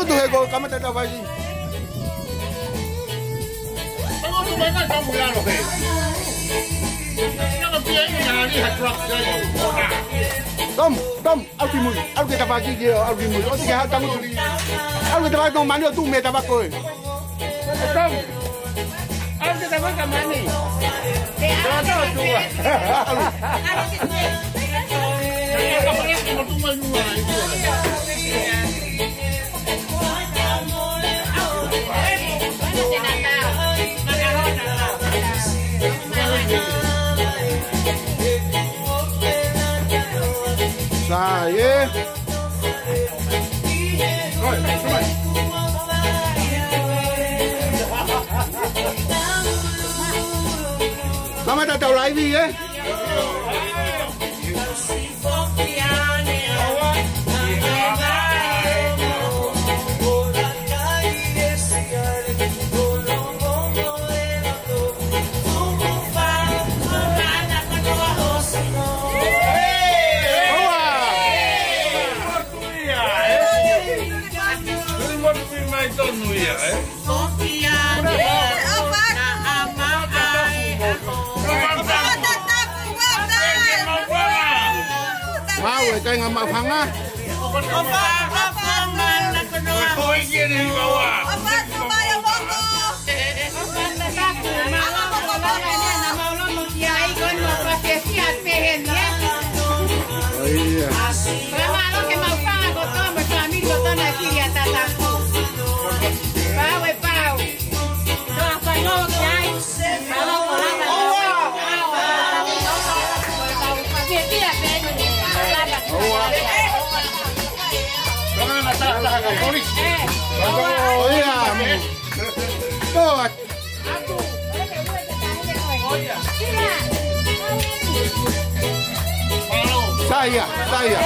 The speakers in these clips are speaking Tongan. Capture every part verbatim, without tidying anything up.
Tuhe ko kamata tafaiki. Tango tu mai ka tamu ya lo he. Naka pia ini ya ni ha truck ya yo. Tom, Tom, ʻalu ki mui, ʻalu ki he tafaiki ki he, ʻalu ki mui. ʻOsi ke ha tangu tu. ʻAlu ki he tafaiki, Tom, mani ʻo tu me tafako e. Tom, ʻalu ki he tafaiki mani. Tua, tua, tua. ʻAlu. Sai, ē? Kamata ʻetau laivi, ē? Mau e kāinga Maʻufanga. ʻIo. ʻIo. Sai ia, sai ia.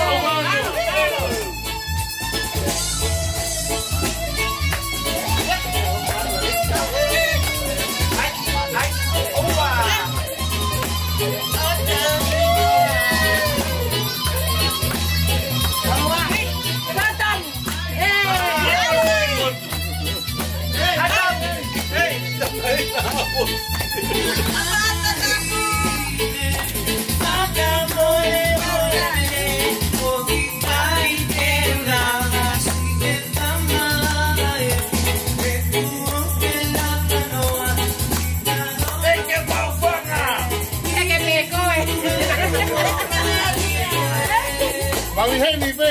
Mau ʻi heni pē,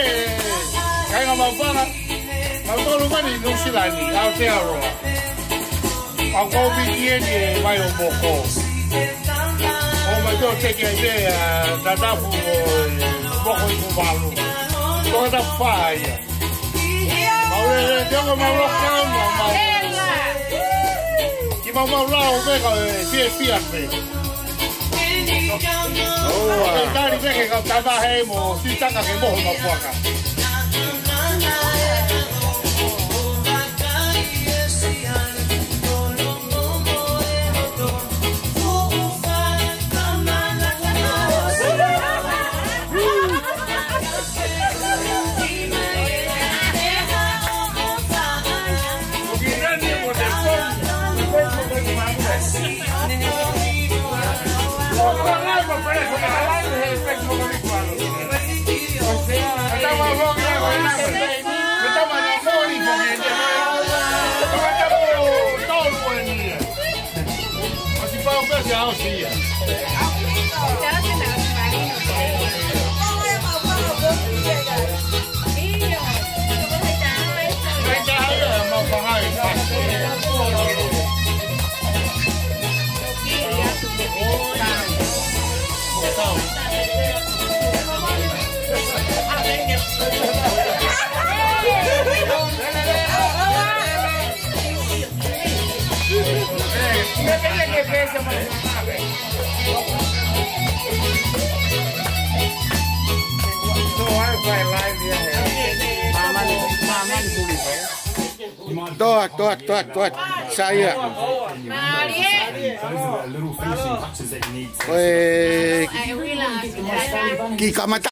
kāinga Maʻufanga. Mau tolu mai ʻi Nuʻu Sila ni, Aotearoa. Mau kau piki eni e vai ʻo moko. ʻO mai tō teke ai pē, ʻa, tatafu ʻo, e, moko ʻi Tuvalu. Tō tapu fā ia. Mau lele, te ongo mau lockdown, mau mau. Ki mau mau lao pē ka, e, fie fia pē. ʻOua. Kei tali pē ke kau tama he mo, sitaka ke moho mau puaka. Toa, toa, toa, toa. Sai ia. Ko e kiʻi kamata.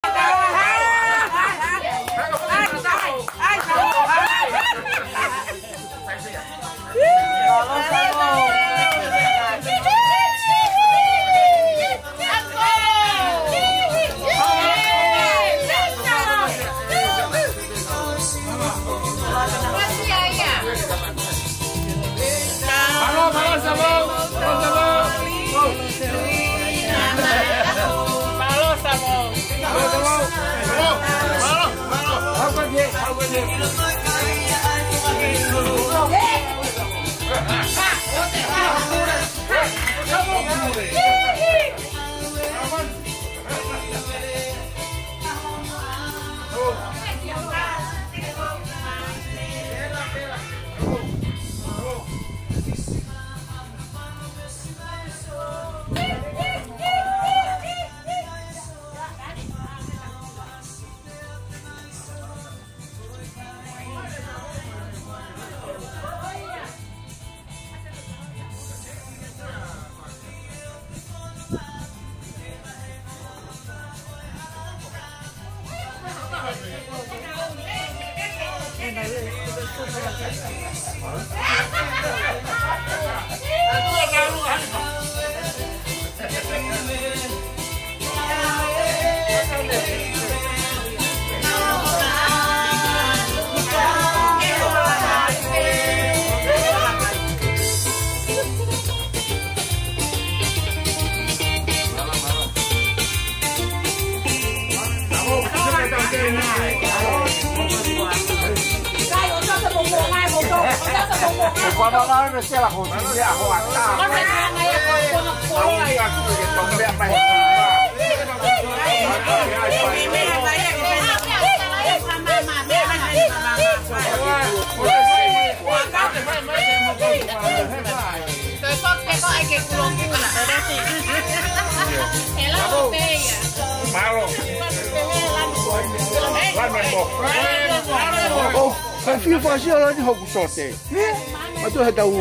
Mālō. Lanu e moko. ʻOu, ka fiu fasi o lani hoku sote. Mātuʻa he tau.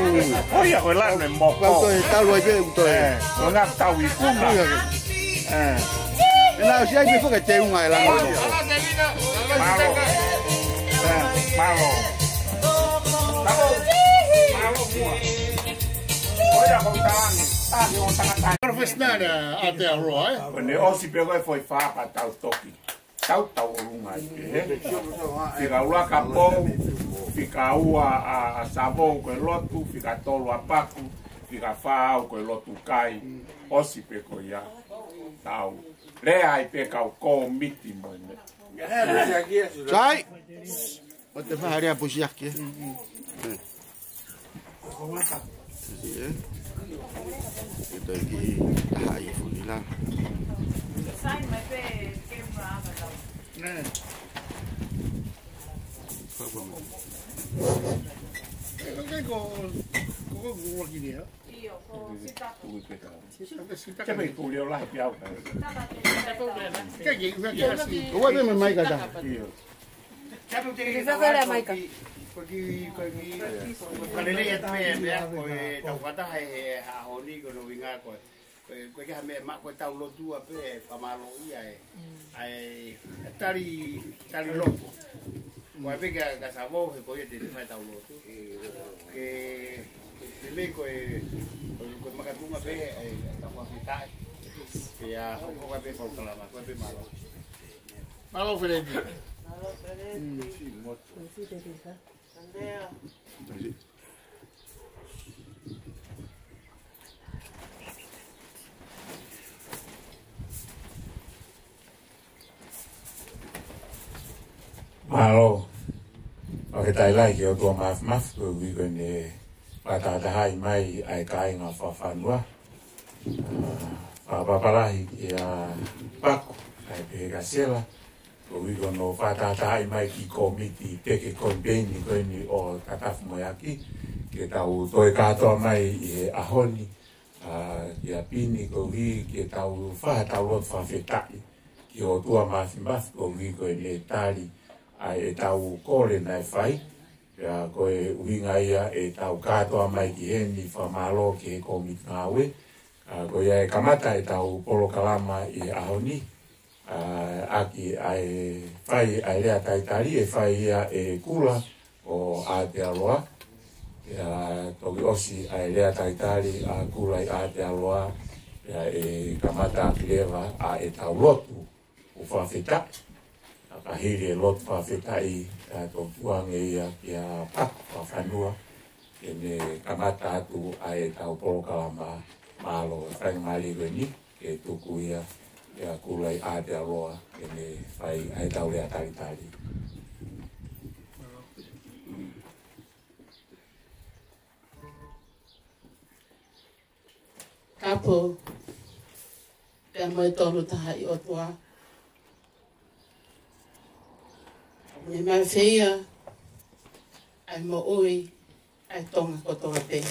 ʻOi, ko e lanu e moko. Kau toe talu ai pē, kau toe. ʻE, ko e ngaahi tau ikuna. ʻOi, ake. ʻE. ʻE na ʻosi ai pē foki e teunga e lanu e moko. Mālō. ʻE, mālō. Mālō. Mālō mua. Ko ia ko Talangi, tahi o tangata. Professional, ʻa Aotearoa, ē? Ko ʻene ʻosi pē ko e foʻi fā pea tau toki. Tau tau ʻolunga ai pē, ē? Fika ua Kapou, fika ua ʻa, ʻa Savou ko e lotu, fika tolu ʻa Paku, fika fā au ko e lotu kai, ʻosi pē ko ia. Tau. Lea ai pē kau kōmiti mo e meʻa. Sai! ʻO te faha lea pusiaki, ē? Mm, mm. Ē. Ē. Ke toe ki taha i fulila. Sign mai pē ke ua ava tau. Nē. Papa mo. Ē, ko, ko, ko, ko, ko, ki lea. ʻIo, ko Sitako. Sitako, Sitako. Ke me kulia lahi pē au ka. Ke, ke, ke, ke, ke, ua me mai kata. ʻIo. Ke fefele mai ka. Ko ki, ko ki, ko ki, ko ki, ko ki, ko e tau fakataha he ʻaho ni ko hono ʻuhinga ko e, ko e, ko e kiʻi meʻa ma, ko e tau lotua pē, fakamālō ia e, ʻa e, tali, tali lotu. Ko e pē kia, kia Savou he ko ia te ne fai tau lotu. Ke, ke mei ko e, ko e, ko e makatuʻunga pē, e, tau fakafetaʻi. Pea, ko, ko e pē polokalama, ko e pē mālō. Mālō Feleti. Mālō Feleti. Mm. Andea. Mālō. ʻOku talitali ki he ʻOtua Māfimafi koeʻuhi ko ʻene fakatahatahaʻi mai ʻa e kāinga fakafanua. ʻA, fakapapālangi kia Paku, kae pehē kia Sela, koeʻuhi ko hono fakatahatahaʻi mai ki he kōmiti pē ki he konipeini ko eni ʻo Tatafu mo e Aki, ke tau toe kātoa mai ʻi he ʻaho ni, ʻa, kia Pini koeʻuhi ke tau fai ha tau lotu fakafetaʻi ki he ʻOtua Māfimafi koeʻuhi ko ʻene tali ʻa e tau kole naʻe fai, pea ko e ʻuhinga ia e tau kātoa mai ki heni fakamālō ki he kōmiti ngāue. ʻA, ko ia e kamata e tau polokalama ʻi he ʻaho ni. ʻA, ʻaki ʻa e fai ʻa e lea talitali, ʻe fai ia ʻe Kula ʻo Aotearoa. Pea toki ʻosi ʻa e lea talitali ʻa Kula ʻi Aotearoa, pea ʻe kamata ʻaki leva ʻa e tau lotu ʻo fakafetaʻi. ʻA ka hili e lotu fakafetaʻi, ʻa toki tuku ange ia kia Paku fakafanua, ke ne kamata atu ʻa ʻetau polokalama. Mālō, faingamālie ko eni ke tuku ia ʻe Kula ʻi Aotearoa ke ne fai ʻa ʻetau lea talitali. Tapu, pea mo e Tolu Tahaʻi ʻOtua. ʻOku ne mafeia ʻa e moʻui ʻa e Tonga kotoa pē.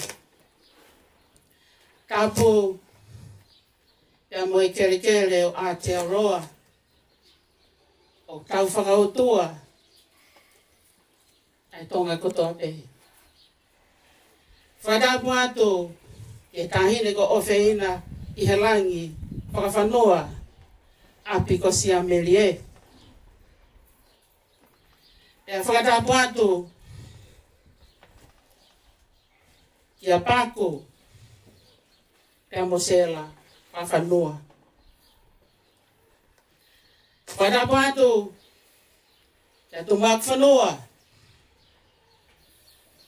Tapu, pea mo e kelekele ʻo Aotearoa, ʻoku tau fakaʻotua ʻa e Tonga kotoa pē. Fakatapu atu ki he Taʻahine ko ʻOfeina ʻi he Langi Fakafanua, ʻapi ko Siamelie. Pea fakatapu atu kia Paku pea mo Sela Fakafanua. Fakatapu atu kia Tumakufanua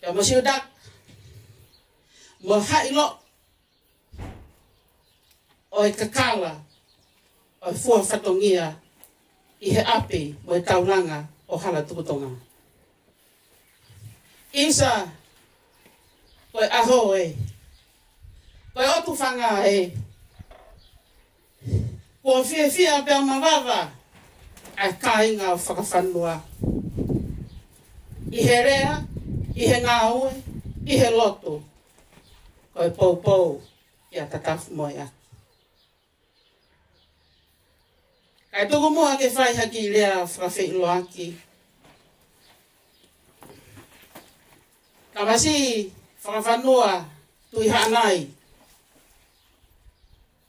pea mo Siutaka, mo e haʻi loʻi ʻo e kakala ʻo e fua fatongia ʻi he ʻapi mo e taulanga ʻo Hala Tukutonga. ʻIsa, ko e ʻaho ē, ko e ʻotu fanga ē, kuo fiefia pea mavava ʻa e kāinga ʻo Fakafanua, ʻi he lea, ʻi he ngāue, ʻi he lotu. Ko e poupou ia Tatafu Moeaki. Kae tuku muʻa ke fai ha kiʻi lea fakafeʻiloaki. Tamasiʻi Fakafanua Tuʻihaʻanai,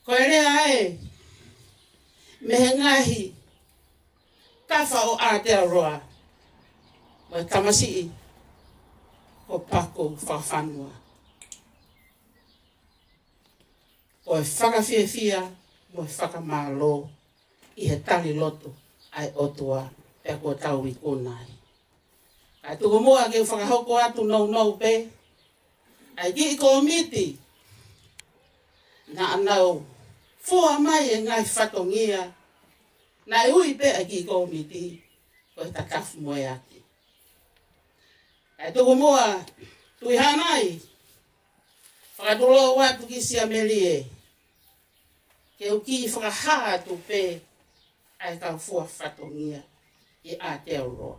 ko e lea ē mei he ngaahi tafa ʻo Aotearoa, mo e tamasiʻi ko Paku Fakafanua. Ko e fakafiefia mo e fakamālō ʻi he tali lotu ʻa e ʻOtua pea kuo tau ikuna ai. Kae tuku muʻa ke u fakahoko atu nounou pē ʻa e kiʻi kōmiti naʻa nau fua mai e ngaahi fatongia, naʻe ui pē ʻa e kiʻi kōmiti ko e Tatafu Moeaki. Kae tuku muʻa Tuʻihaʻanai, fakatulou atu ki Siamelie, ke u kiʻi fakahā atu pē ʻa e kau fua fatongia ʻi Aotearoa.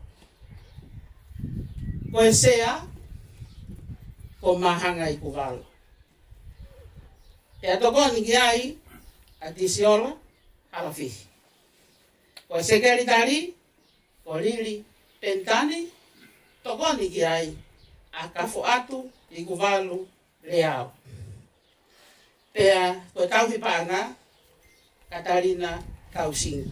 Ko e sea, ko Māhanga Ikuvalu. Pea tokoni ki ai ʻa Tisiola Halafihi. Ko e sekelitali, ko Lili Penitani, tokoni ki ai ʻa Kafoʻatu Ikuvalu Leao. Pea ko e tauhi paʻanga, Katalina Kausinga.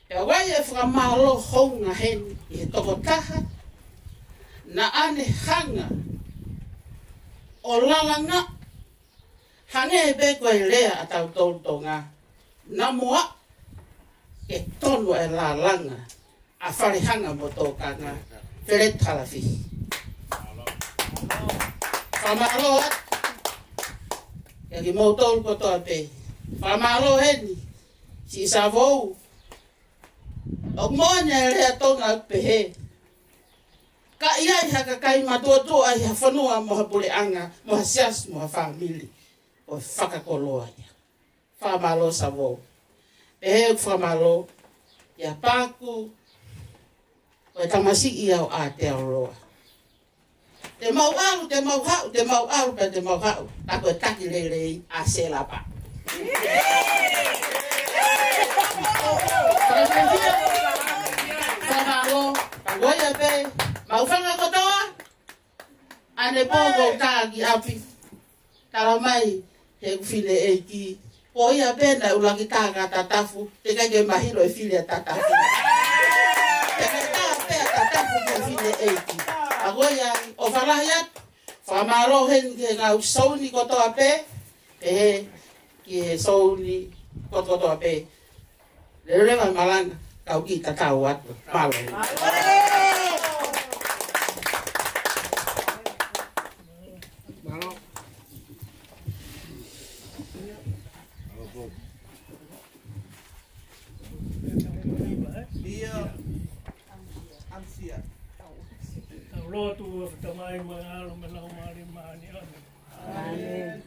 Pea ʻoku ʻi ai e fakamālō hounga heni ʻi he tokotaha naʻa ne hanga ʻo lalanga, hangē pē ko e lea ʻa tautolu Tonga, naʻa mo aʻu ke tonu e lalanga ʻa Falehanga mo Tokanga, Feleti Halafihi. Fakamālō atu kiate kimoutolu kotoa pē. Fakamālō heni, siʻi Savou. ʻOku moʻoni e lea Tonga ʻoku pehē, ka ʻi ai ha kakai matuʻotuʻa ʻi ha fonua mo ha puleʻanga, mo ha siasi mo ha fāmili, ʻoku fakakoloa ia. Fakamālō Savou. Pehē ʻeku fakamālō kia Paku, ko e tamasiʻi ia ʻo Aotearoa. Te mau ʻalu, te mau haʻu, te mau ʻalu, pea te mau haʻu. Ka ko e taki lelei ʻa Sela Paku. Fakamālō, ka ko ia pē, mau fanga kotoa, ʻanepō kou tā ki ʻapi. Tala mai heʻeku fineʻeiki, ko ia pē naʻe ʻuluaki tā kia Tatafu, teʻeki ke mahino e fili ʻa Tatafu. Teʻeki tā pē ʻa Tatafu ki he fineʻeiki. ʻA ko ia, ʻofa lahi atu, fakamālō heni ki he kau souni kotoa pē, pehē ki he souni kotokotoa pē. Leveleva e malanga, kau kiʻi tatau atu. Mālō. Lotu ʻa e Tamai mo e ʻAlo mo e Laumālie Māʻoniʻoni. ʻĀmeni.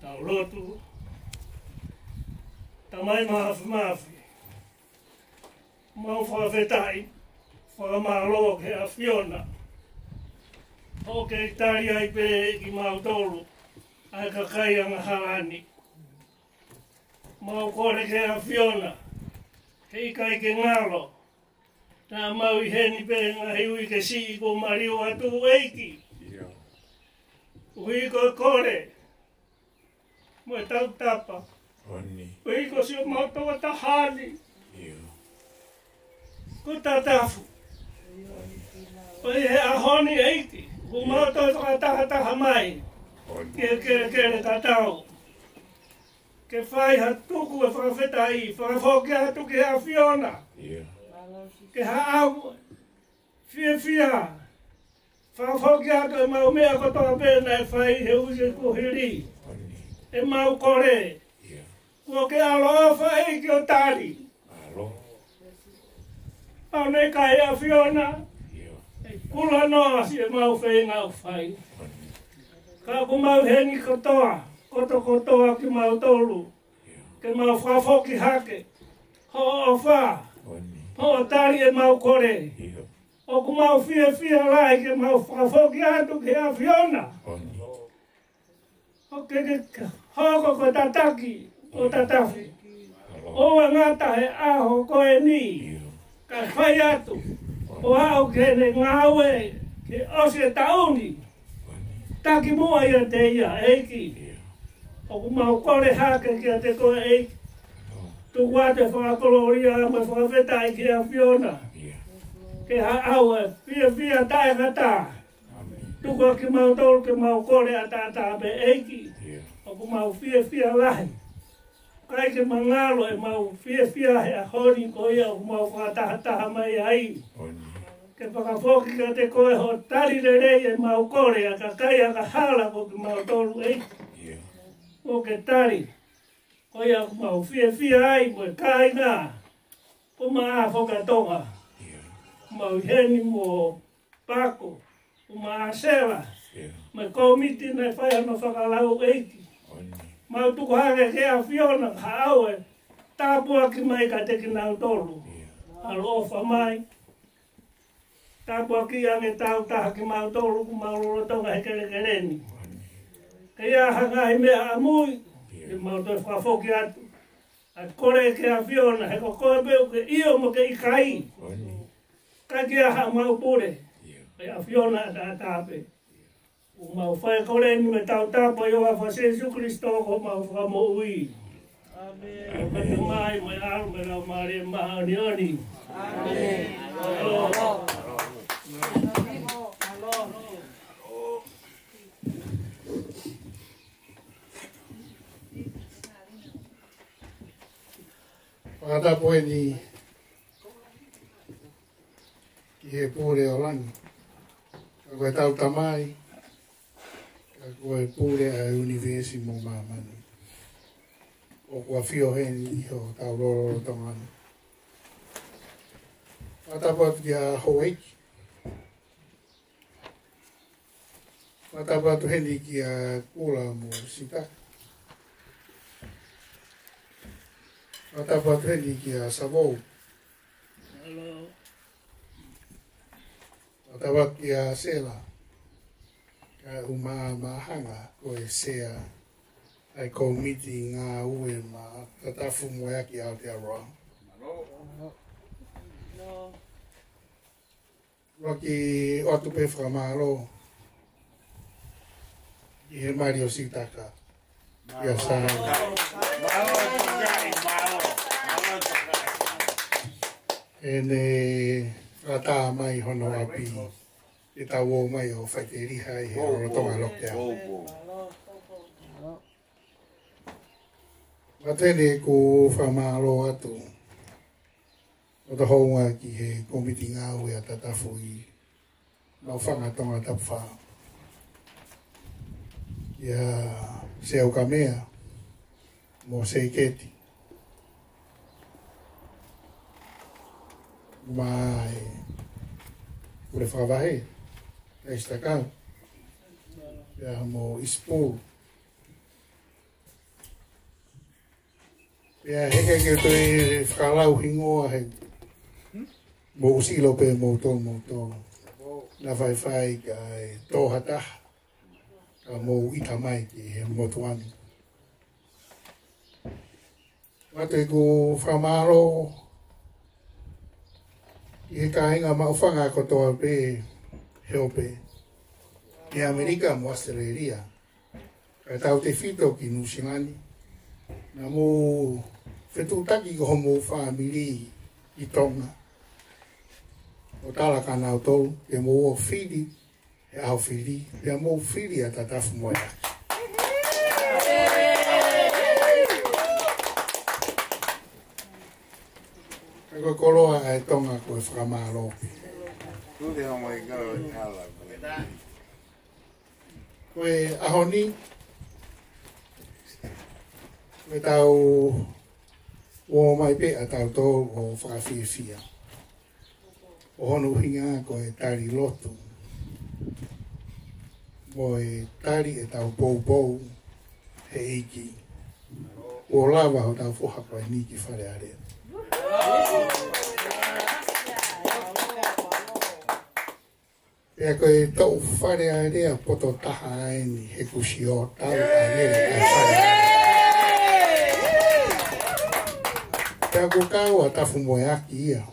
Tau lotu. Tamai Mafimafi, mau fakafetaʻi, fakamālō ki he ʻAfiona, ʻoku ke tali ai pē kimautolu, ʻa e kakai angahala ni. Mau kole ki he ʻAfiona, heʻikai ke ngalo, naʻa mau ʻi heni pē ngaahi uike siʻi kuo maliu atu, ʻEiki. ʻIo. ʻUhi ko e kole mo e tautapa. ʻOni. ʻUhi ko siʻomau tokotaha ni. ʻIo. Ko Tatafu. ʻOku ʻi he ʻaho ni, ʻEiki, kuo mau toe fakatahataha mai. ʻOni. Ki he kelekele tatau. Ke fai ha tuku ʻo e fakafetaʻi, fakafoki atu ki he ʻAfiona. ʻIo. Ke haʻu, fiefia, fakafoki atu ʻemau meʻa kotoa pē naʻe fai he uike kuo hili. ʻOni. ʻEmau kole. ʻIo. Kuo ke ʻaloʻofa, ʻEiki, ʻo tali. ʻAlo. Pau naʻe ʻikai, ʻAfiona. ʻIo. ʻE kulanoa siʻemau feinga ʻoku fai. ʻOni. Ka ʻoku mau ʻi heni kotoa, kotokotoa kimautolu. ʻIo. Ke mau fakafoki hake hoʻo ʻofa. ʻOni. Hoʻo tali ʻemau kole. ʻIo. ʻOku mau fiefia lahi ke mau fakafoki atu ki he ʻAfiona. ʻOni. ʻOku ke, ke, ke hoko ko e tataki ʻo Tatafu. ʻAlo. ʻOua ngata he ʻaho ko eni. ʻIo. Kae fai atu. ʻO aʻu ki heʻene ngāue, ke ʻosi e taʻu ni. ʻOni. Taki muʻa ʻiate ia, ʻEiki. ʻIo. ʻOku mau kole hake kiate koe, ʻEiki. ʻIo. Tuku atu e fakakolōlia mo e fakafetaʻi ki he ʻAfiona. ʻIo. Ke haʻu e fiefia taʻengata. ʻĀmeni. Tuku ā kimautolu ke mau kole ʻataʻatā pē, ʻEiki. ʻIo. ʻOku mau fiefia lahi. ʻIkai ke mangalo ʻemau fiefia he ʻaho ni ko ia ʻoku mau fakatahataha mai ai. ʻOni. Ke fakafoki kiate koe hoʻo tali lelei ʻemau kole ʻa e kakai angahala ko kimautolu, ʻEiki. ʻIo. ʻOku ke tali. Ko ia ʻoku mau fiefia ai mo e kāinga. Ko Maʻafu Katonga. ʻIo. Mau ʻi heni mo Pako, mo Māsela, ʻIo. mo e kōmiti naʻe fai hono fakalau, ʻEiki. ʻOni. Mau tuku hake ki he ʻAfiona, haʻu e Tāpuaki mai kiate kinautolu. ʻAloʻofa mai. Tāpuakiʻi ange tautaha kimautolu ʻoku mau lolotonga he kelekele ni. Ke ʻi ai ha ngaahi meʻa ʻamui, ke mau toe fakafoki atu ʻa e kole ki he ʻAfiona, he ko koe pē ʻoku ke ʻio mo ke ʻikai. Ka ke ʻi ai haʻamau pule, ʻe ʻAfiona ʻataʻatā pē. ʻOku mau fai e kole ni mo e tautapa ʻi he huafa ʻo Sīsū Kalaisi ko homau Fakamoʻui. ʻĒmeni. ʻOku ʻikai te mai, mo e ʻAlo, mo e Laumālie Māʻoniʻoni. ʻĒmeni. Fakatapu eni ki he pule ʻo langi. Ka ko e tau Tamai, ka ko e pule ʻa e ʻunivēsi mo māmani. ʻOku ʻafio heni ʻi hotau lotolotonga ni. Fakatapu atu kia Houʻeiki. Fakatapu atu heni kia Kula mo Sita. Fakatapu atu heni kia Savou. Fakatapu atu kia Sela. Kae ʻumaʻā Mahanga ko e sea ʻa e kōmiti ngāue maʻa Tatafu Moeaki ʻAotearoa. Laki ʻoatu pē fakamālō ʻi he mali ʻo Sitaka. ʻIa Sāne. Mālō, mālō, mālō. ʻEne ʻatā mai hono ʻapi. ʻE tau ō mai ʻo faʻiteliha ʻi he lolotonga lockdown. Matene ku fakamālō atu ʻo tahounga ki he kōmiti ngāue ʻa Tatafu ʻi Maʻufanga Tongatapu Fā. ʻIa Seukamea mo Seiketi. Mai Pule Fakavahe, Eistakau. ʻIa mo Isipulu. Pea heʻikai ke toe fakalau hingoa he mou ʻosi ʻilo pē moutolu moutolu. Naʻa faifai kae tō ha taha. Ka mou ʻita mai ki he motuʻa ni. Mate ku fakamālō ʻi he kāinga Maʻufanga kotoa pē he ope. ʻI ʻAmelika mo ʻAositelēlia. Kae tautefito ki Nuʻusila ni. Naʻa mou fetuʻutaki ko homou fāmili ʻi Tonga. ʻO tala kia nautolu, ke mou ō fili, he ʻaho fili, pea mou fili ʻa Tatafu Moeaki. Ka ko e koloa ʻa e Tonga ko e fakamālō. Tule hama i kau e hala. Ko e ʻaho ni, ko e tau ō mai pē ʻa tautolu ʻo fakafiefia. ʻO hono ʻuhinga ko e tali lotu. Mo e tali ʻetau poupou he ʻEiki. ʻO lava hotau foha ko eni ki Fale Alea. Pea ko e toʻu Fale Alea poto taha eni he kusi ʻo tau ʻa Mele ʻa Fale Alea. Pea ko kau ʻa Tafu Moeaki ia.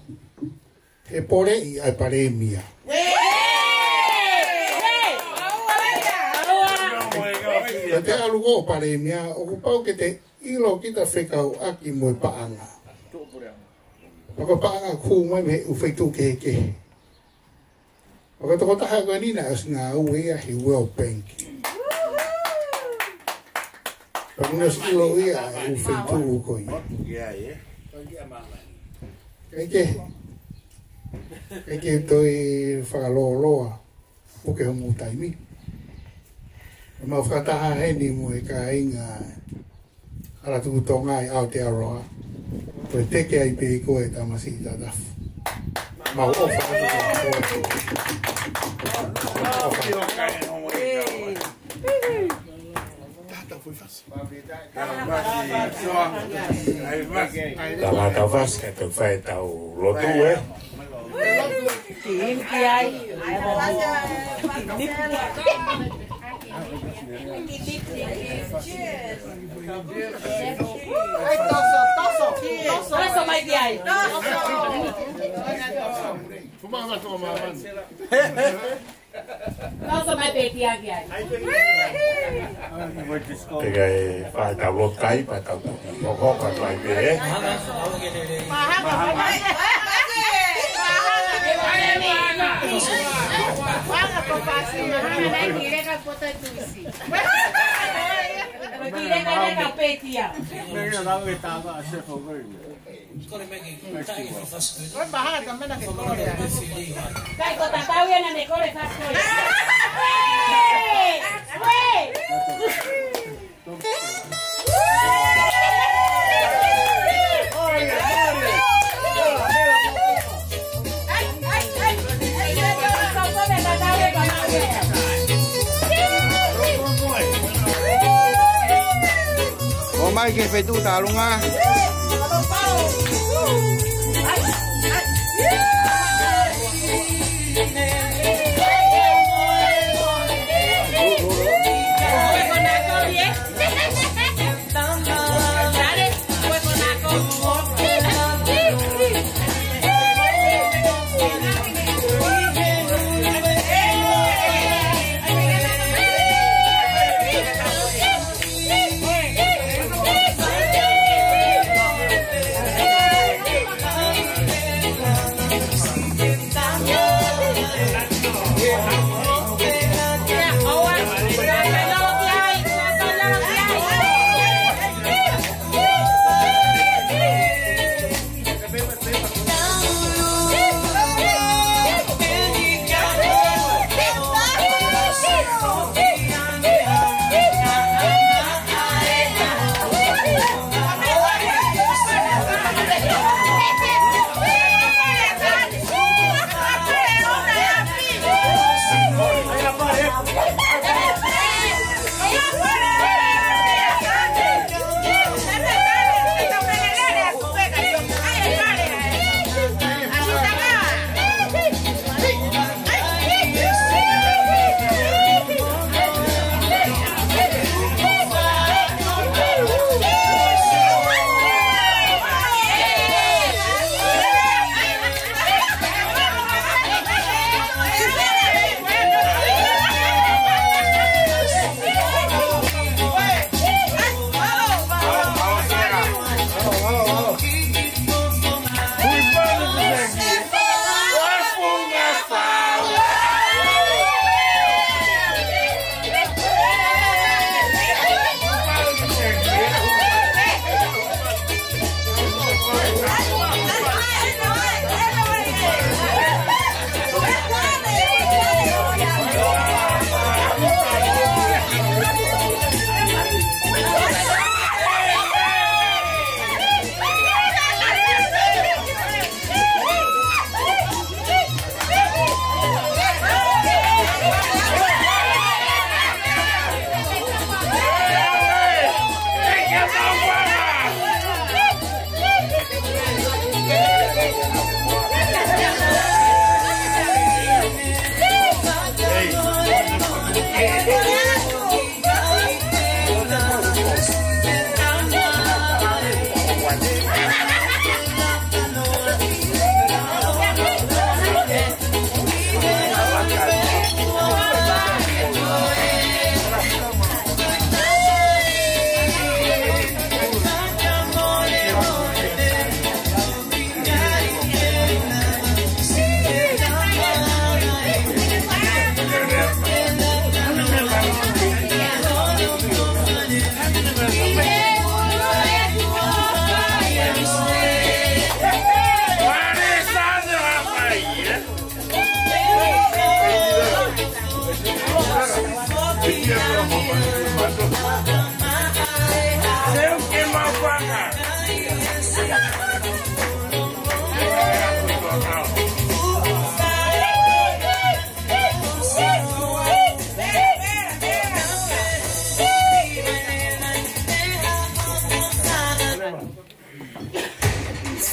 He poleʻi ʻa e palēmia. Ko te ʻalu ko palēmia, ʻoku pau ke te ʻilo kita fekauʻaki mo e paʻanga. Pea ko e paʻanga kū mai mei he ʻū feituʻu kehekehe. ʻO ka tokotaha ko eni naʻe ʻosi ngāue ia he World Bank. Pea kuo ne ʻosi ʻilo ia ʻa e ʻū feituʻu ko ia. ʻIkai ke, ʻikai ke toe fakalōloa, puke hoʻomou taimi. Mau fakataha heni mo e kāinga Alatukutonga ʻi Aotearoa. Ko e teke ai pē ko e tamasiʻi Tatafu. Mau ʻofa atu ki he ʻOtua. Tangata fasi, ka te fai ʻetau lotu, ē? Kiʻi imi ki ai. Ai, toso, toso, toso. Toso mai ki ai. Toso. Toso mai pē ki ai, ki ai. Pea ke fai ʻetau lotu kai, pea tau toki hokohoko atu ai pē, ē? Kole mai ke, tai ke fasi ko ē. Kai ko tatau ia naʻa ne kole fasi ko ē. Ue! Ue! ʻOmai ki he feituʻu tālunga.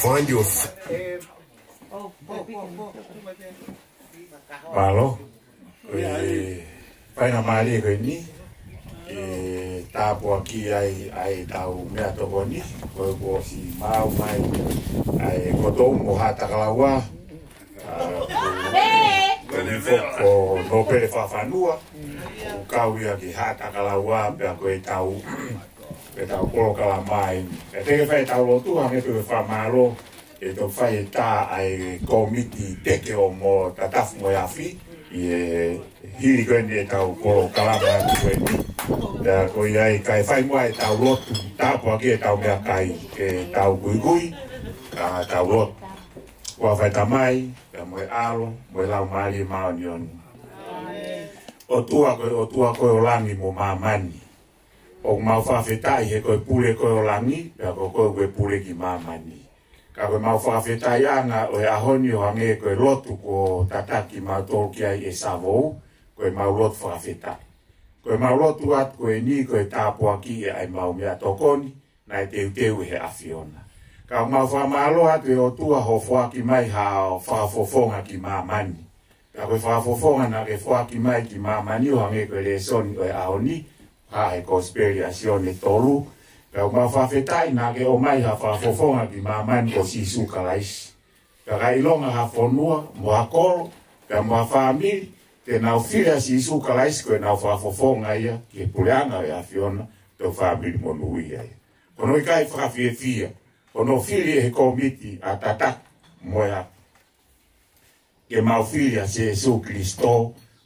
Find your f- Mālō. Ko e faingamālie ko eni ke tāpuakiʻi ai ʻa ʻetau meʻatokoni, ko e kuo ʻosi maʻu mai ʻa e koto mo Haʻatakalaua, ʻa, ko, ko Nōpele Fakafanua, ʻo kau ia ki Haʻatakalaua, pea ko ʻetau, ko ʻetau polokalama eni. Pea te ke fai ʻetau lotu, hangē pē ko e fakamālō, ʻe toki fai ʻe Tata ʻa e kōmiti teke ʻo mo Tatafu mo e Afi, ʻi he hili ko eni ʻetau polokalama atu ko eni. Pea ko ia ai kae fai muʻa ʻetau lotu, tāpuakiʻi ʻetau meʻakai, ke tau kuikui, ka tau lotu. ʻOfa ki he Tamai, pea mo e ʻAlo, mo e Laumālie Māʻoniʻoni. ʻOtua ko e, ʻOtua ko e ʻo langi mo māmani. ʻOku mau fakafetaʻi he ko e pule koe ʻo langi, pea ko koe ʻoku ke pule ki māmani. Ka ko ʻemau fakafetaʻiʻanga ʻo e ʻaho ni ʻo hangē ko e lotu kuo tataki mautolu ki ai ʻe Savou, ko ʻemau lotu fakafetaʻi. Ko ʻemau lotu atu ko eni ko e tāpuakiʻi ʻa ʻemau meʻatokoni, naʻe teuteu ʻe he ʻAfiona. Ka ʻoku mau fakamālō atu ʻe ʻOtua hoʻo foaki mai ha fakafofonga ki māmani. Ka ko e fakafofonga naʻa ke foaki mai ki māmani ʻo hangē ko e lēsoni ʻo e ʻaho ni, ʻa e Kosipeli ʻa Sione tolu. Pea ʻoku mau fakafetaʻi naʻa ke ʻomai ha fakafofonga ki māmani ko Sīsū Kalaisi. Pea ka ʻilonga ha fonua, mo ha kolo, pea mo ha fāmili, te nau fili ʻa Sīsū Kalaisi ko ʻenau fakafofonga ia, ki he puleʻanga ʻo e ʻAfiona, tau fāmili monūʻia ia. Ko hono ʻikai fakafiefia, ko hono fili ʻe he kōmiti ʻa Tata mo e Afi ke mau fili ʻa Sīsū Kalaisi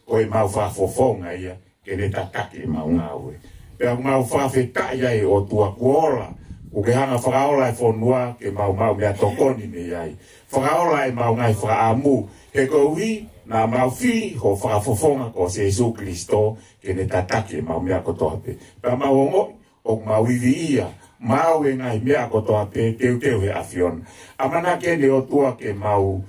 ko ʻemau fakafofonga ia, ke ne tataki ʻemau ngāue. Pea ʻoku mau fakafetaʻi ai ʻOtua kuo ola, kuo ke hanga fakaola e fonua ke mau maʻu meʻatokoni mei ai. Fakaola ʻemau ngaahi fakaʻamu, he koeʻuhi naʻa mau fili ho fakafofonga ko Sīsū Kalaisi, ke ne tataki ʻemau meʻa kotoa pē. Pea mau ongoʻi, ʻoku mau ivi ia, maʻu e ngaahi meʻa kotoa pē teuteu he ʻAfiona. ʻAmanaki eni ʻOtua ke mau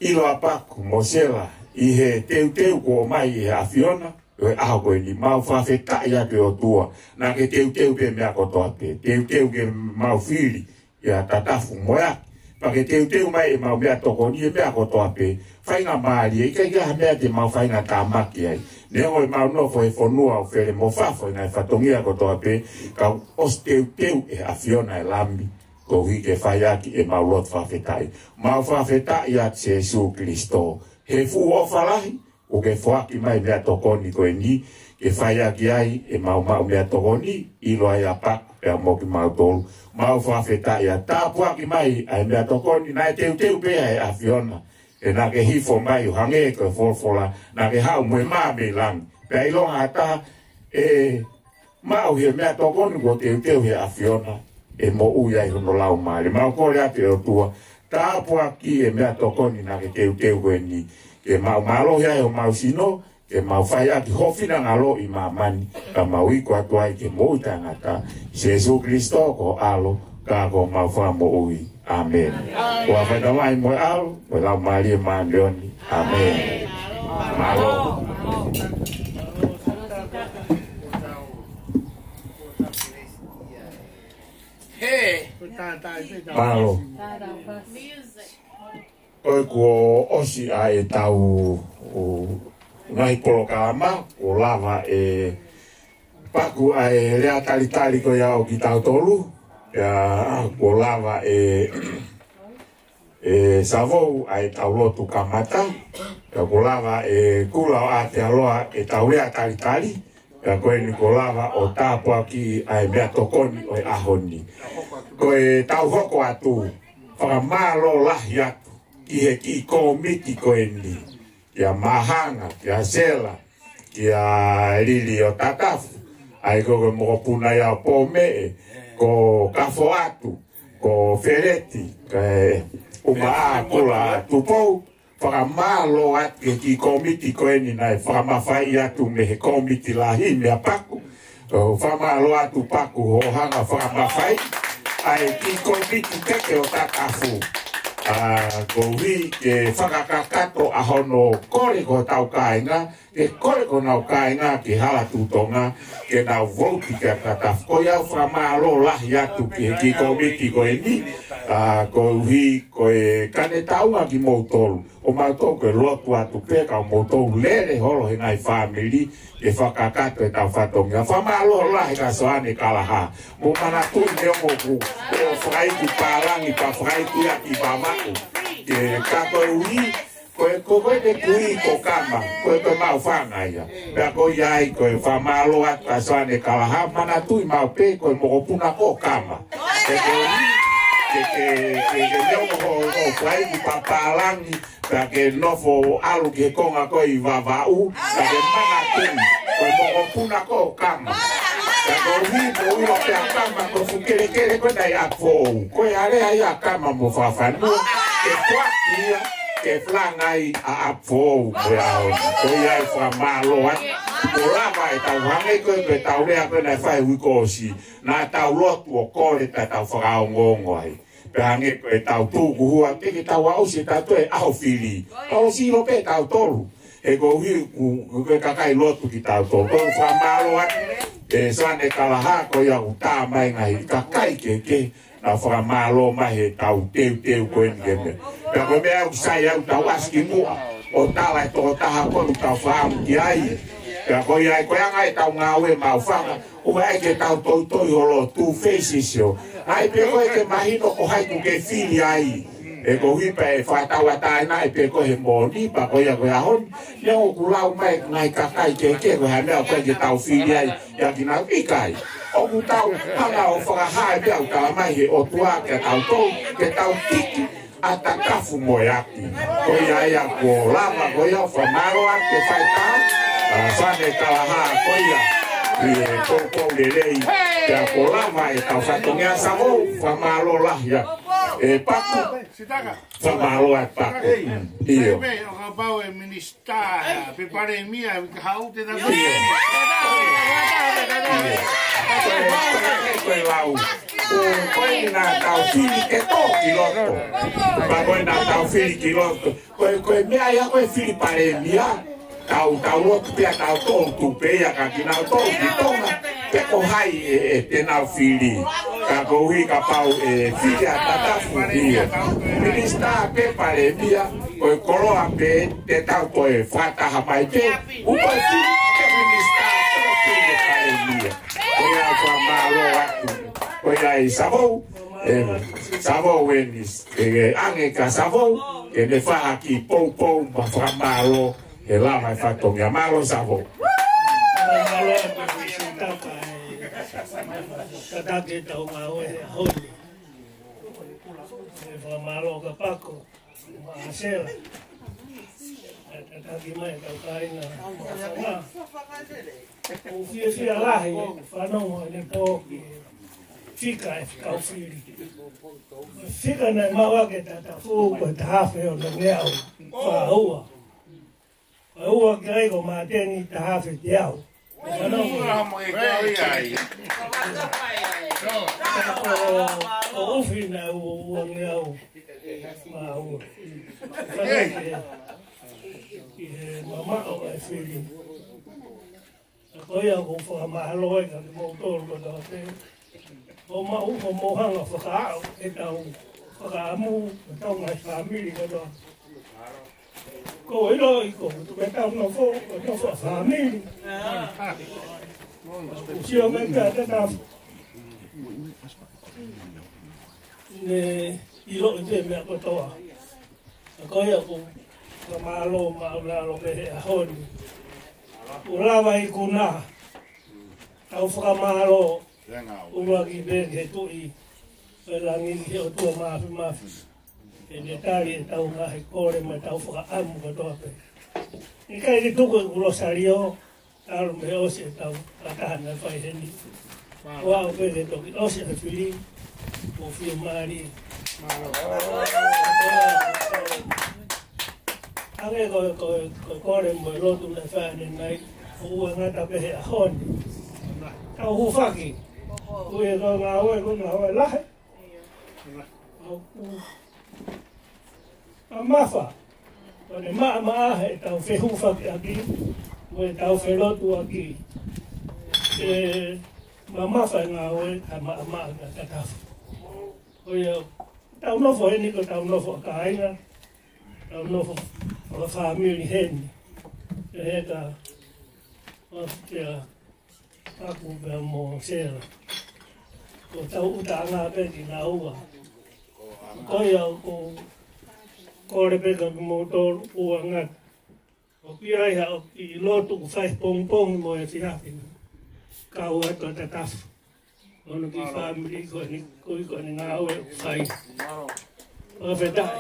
ʻilo ʻapaku mo sela ʻi he teuteu kuo ʻomai ʻe he ʻAfiona, ʻo e ʻaho ko eni mau fakafetaʻi atu ʻOtua, naʻa ke teuteu pē meʻa kotoa pē, teuteu ke mau fili, ʻia Tatafu mo e Afi. Pea ke teuteu mai ʻemau meʻatokoni he meʻa kotoa pē. Faingamālie, ʻikai ke ʻi ai ha meʻa te mau faingatāmaki ai. Neongo ʻemau nofo he fonua ʻo fele mo fafo ʻi he ngaahi fatongia kotoa pē. Ka ʻosi teuteu ʻe he ʻAfiona e Lami. Koeʻuhi ke fai ʻaki ʻemau lotu fakafetaʻi. Mau fakafetaʻi ʻia Sīsū Kalaisi. He fuʻu ʻofa lahi, ʻoku ke foaki mai meʻatokoni ko eni, ke fai ʻaki ai ʻemau maʻu meʻatokoni, ʻilo ai ʻapaku, pea mo kimautolu. Mau fakafetaʻi ʻa tāpuakiʻi mai ʻa e meʻatokoni, naʻe teuteu pē ʻe he ʻAfiona. He naʻa ke hifo mai ʻo hangē ko e folofola, naʻa ke haʻu mo e mā mei langi. Pea ʻilonga ha taha, ʻe maʻu he meʻatokoni kuo teuteu he ʻAfiona, ʻe moʻui ai hono laumālie. Mau kole atu ʻe ʻOtua, tāpuakiʻi e meʻatokoni naʻa ke teuteu ko eni, ke mau mālohi ai homau sino, ke mau fai ʻaki ho finangalo ʻi māmani, ka mau iku atu ai ke moʻui taʻengata. Sīsū Kalaisi ko ho ʻAlo, ka ko homau Fakamoʻui. ʻĀmeni. ʻOfa ki he Tamai mo e ʻAlo, mo e Laumālie Māʻoniʻoni. ʻĀmeni. Mālō. Mālō. Ko e kuo ʻosi ʻa ʻetau ngaahi polokalama, kuo lava e paku ʻa e lea talitali ko ia ʻo kitautolu, pea kuo lava e, e Savou ʻa ʻetau lotu kamata, pea kuo lava e Kula ʻo Aotearoa ʻetau lea talitali, pea ko eni kuo lava ʻo tāpuakiʻi ʻa e meʻatokoni ʻo e ʻaho ni. Ko ʻetau hoko atu, fakamālō lahi atu ki he kiʻi kōmiti ko eni, kia Mahanga, kia Sela, kia Lili ʻo Tatafu, ʻa ia ko e mokopuna ia ʻo Pōmeʻe, ko Kafoatu, ko Feleti, ko e Uma ʻa Kula Tupou, fakamālō atu ki he kiʻi kōmiti ko eni naʻe fakamafaiʻi atu mei he kōmiti lahi meia Paku, ʻo fakamālō atu Paku hoʻo hanga fakamafaiʻi ʻa e kiʻi kōmiti teke ʻo Tatafu. ʻA, koeʻuhi ke fakakakato ʻa hono kole ko hotau kāinga, ke kole ko honau kāinga ki Hala Tuʻi Tonga, ke nau vouti kia Tatafu. Ko ia ʻoku fakamālō lahi atu ki he kiʻi kōmiti ko eni, ʻa, koeʻuhi ko e kanetaunga kimoutolu. ʻOku mau tō ko e lotu atu pē ka ʻoku mou tō lele holo he ngaahi fāmili, ke fakakakato ʻetau fatongia. Fakamālō lahi kia Soane Kalaha. Mou manatuʻi meʻa ʻoku, ʻoku fakaiku pālangi, pea fakaiku ia ki Vavaʻu. Ke ka koeʻuhi, ko e, ko e, ko e kui ko Kama, ko e, ko e maʻu fanga ia. Pea ko ia ai, ko e fakamālō atu kia Soane Kalaha, manatuʻi maʻu pē, ko e mokopuna ko Kama. Ke koeʻuhi, ke, ke, ke, ke meʻa ʻoku, ʻoku fakaiku pā pālangi, pea ke nofo ʻalu ki he konga ko ē ʻi Vavaʻu, pea ke manatuʻi, ko e mokopuna ko Kama. Pea koeʻuhi, mou ʻilo pē ʻa Kama, ko e fuʻu kelekele ko ē naʻe ʻi ʻApifoʻou. Ko e alea ia ʻa Kama mo Fakafanua, ke foaki ia, ke falangai ʻa ʻApifoʻou mo e ʻaho ni. Ko ia ai fakamālō atu, kuo lava ʻetau hangē ko e, ko ʻetau lea ko ē naʻe fai uike kuo ʻosi, naʻa tau lotu ʻo kole pea tau fakaongoongo ai. Pea hangē ko ʻetau tukuhua, ke ke tau aʻusia ʻe tautolu e ʻaho fili. Tau ʻosi ʻilo pē ʻe tautolu. He koeʻuhi ʻoku, ʻoku ʻikai ke lotu kitautolu. Ko e fakamālō atu, ʻe Soane Kalaha, ko ia ʻoku tā mai ngaahi kakai kehekehe, naʻa fakamālō mai heʻetau teuteu ko eni ke meʻa. Pea ko e meʻa ʻoku sai au tau ʻasi ki muʻa, ʻo tala e tokotaha ko ē ʻoku tau fāmu ki ai. Pea ko ia ai, ko e anga ʻetau ngāue maʻu fanga, ʻoku ʻai ke tau toitoi holo two faces ʻo ʻai pē ko ē ke mahino ko hai ʻoku ke fili ai. He koeʻuhi pē ʻe fakatauʻatāinaʻi pē ko ē he moʻoni, pea ko ia ko e ʻaho ni, neongo ʻoku lau mai ngaahi kakai kehekehe ko e hā e meʻa ʻoku ʻai ke tau fili ai, ʻia kinautolu ʻikai. ʻOku tau hanga ʻo fakahā e meʻa ʻoku tala mai he ʻOtua kia tautolu, ke tau tiki ʻa Tatafu mo e ʻapi. Ko ia ia kuo lava, ko ia fakamālō atu ke fai tā, ʻa, Soane Kalaha, ko ia, ʻi he poupou lelei, pea kuo lava ʻetau fatongia. Savou, fakamālō lahi atu. ʻE Paku, fakamālō atu Paku. ʻIo. Pe ʻo kapau ʻe minisitā, pe palēmia, ka haʻu te na. ʻIo. Ko e lau. Ko e, ko e naʻa tau fili ke tō ki loto. Pea ko e naʻa tau fili ki loto. Ko e, ko e meʻa ia ko e fili palēmia. Tau, tau lotu pea tau tō tupe ia kia kinautolu ki Tonga. Pe ko hai ʻe, ʻe te nau fili. Ka koeʻuhi kapau ʻe fili ʻa Tatafu ia. Minisitā pe palēmia, ko e koloa pē te tau toe fakataha mai pē. ʻOku fili ke minisitā, toe fili palēmia. Ko ia fakamālō atu. Ko ia ʻe Savou, ʻe Savou eni, ʻe ʻange kia Savou, ke ne fai ha kiʻi poupou mo e fakamālō, he lava e fatongia. Mālō Savou. Mālō atu ki he sitaka, ʻe, tataki ʻetau ngāue he ʻaho ni. ʻE fakamālō kia Paku. Māsela. ʻE tataki mai ʻetau kāinga. ʻOku fiefia lahi, fanongo ʻene pō ki he fika ʻe kau fili. Fika naʻe maʻu ʻaki ʻe Tatafu ko e taha afe onongeau fā ua. Ko e ua ki ai ko Māteni taha afe teau. Ua mo e kau ia ai. Ko, ko ʻUfi naʻe ua, uangeau mā ua. Fale ke, ki he mamaʻo e fili. Ko ia ʻoku ou fakamālō ai kia kimoutolu kotoa pē. ʻO maʻu, ʻo mou hanga fakaaʻu ʻetau fakaʻamu, ʻetau ngaahi fāmili kotoa. Ko e ʻilo ʻi ko, tuku ʻetau nofo, ko e nofo fāmili. Sio mai kia Tatafu. Ne ʻiloʻi pē meʻa kotoa. Ko ia ʻoku fakamālō maʻulalo pē he ʻaho ni. ʻOku lava ikuna. Tau fakamālō. ʻUluaki pē ki he Tuʻi ʻo e langi, ki he ʻOtua Māfimafi. ʻEne tali ʻetau ngaahi kole mo ʻetau fakaʻamu kotoa pē. ʻIkai ke tuku ʻeku losalio, talu mei he ʻosi ʻetau fakataha naʻe fai heni. Ua o pē ke toki ʻosi e fili, ʻo fiemālie. Hangē ko e, ko e, ko e kole mo e lotu naʻe fai ʻanenai, ʻoua ngata pē he ʻaho ni. Tau hūfaki. Ko e ngāue, ko e ngāue lahi. ʻOku mamafa, ʻo ne maʻamaʻa heʻetau fehūfakiʻaki, mo ʻetau felotuaʻaki. ʻE mamafa e ngāue, ʻa e maʻamaʻa ʻa e Tatafu. Ko ia, tau nofo heni ko ʻetau nofo ʻa kāinga, tau nofo ʻa e fāmili heni. ʻE heka, ʻo kia Paku pea mo Sela. Ko ʻetau ʻutaʻanga pē kinaua. Ko ia ʻoku kole pē kia kimoutolu ʻoku ngata. ʻOku ʻi ai haʻo kiʻi lotu ʻoku fai pongipongi mo e efiafi. Kau atu ʻa Tatafu. Hono kiʻi fāmili ko eni, ko e, ko eni ngāue ʻoku fai. ʻOku fetaʻi,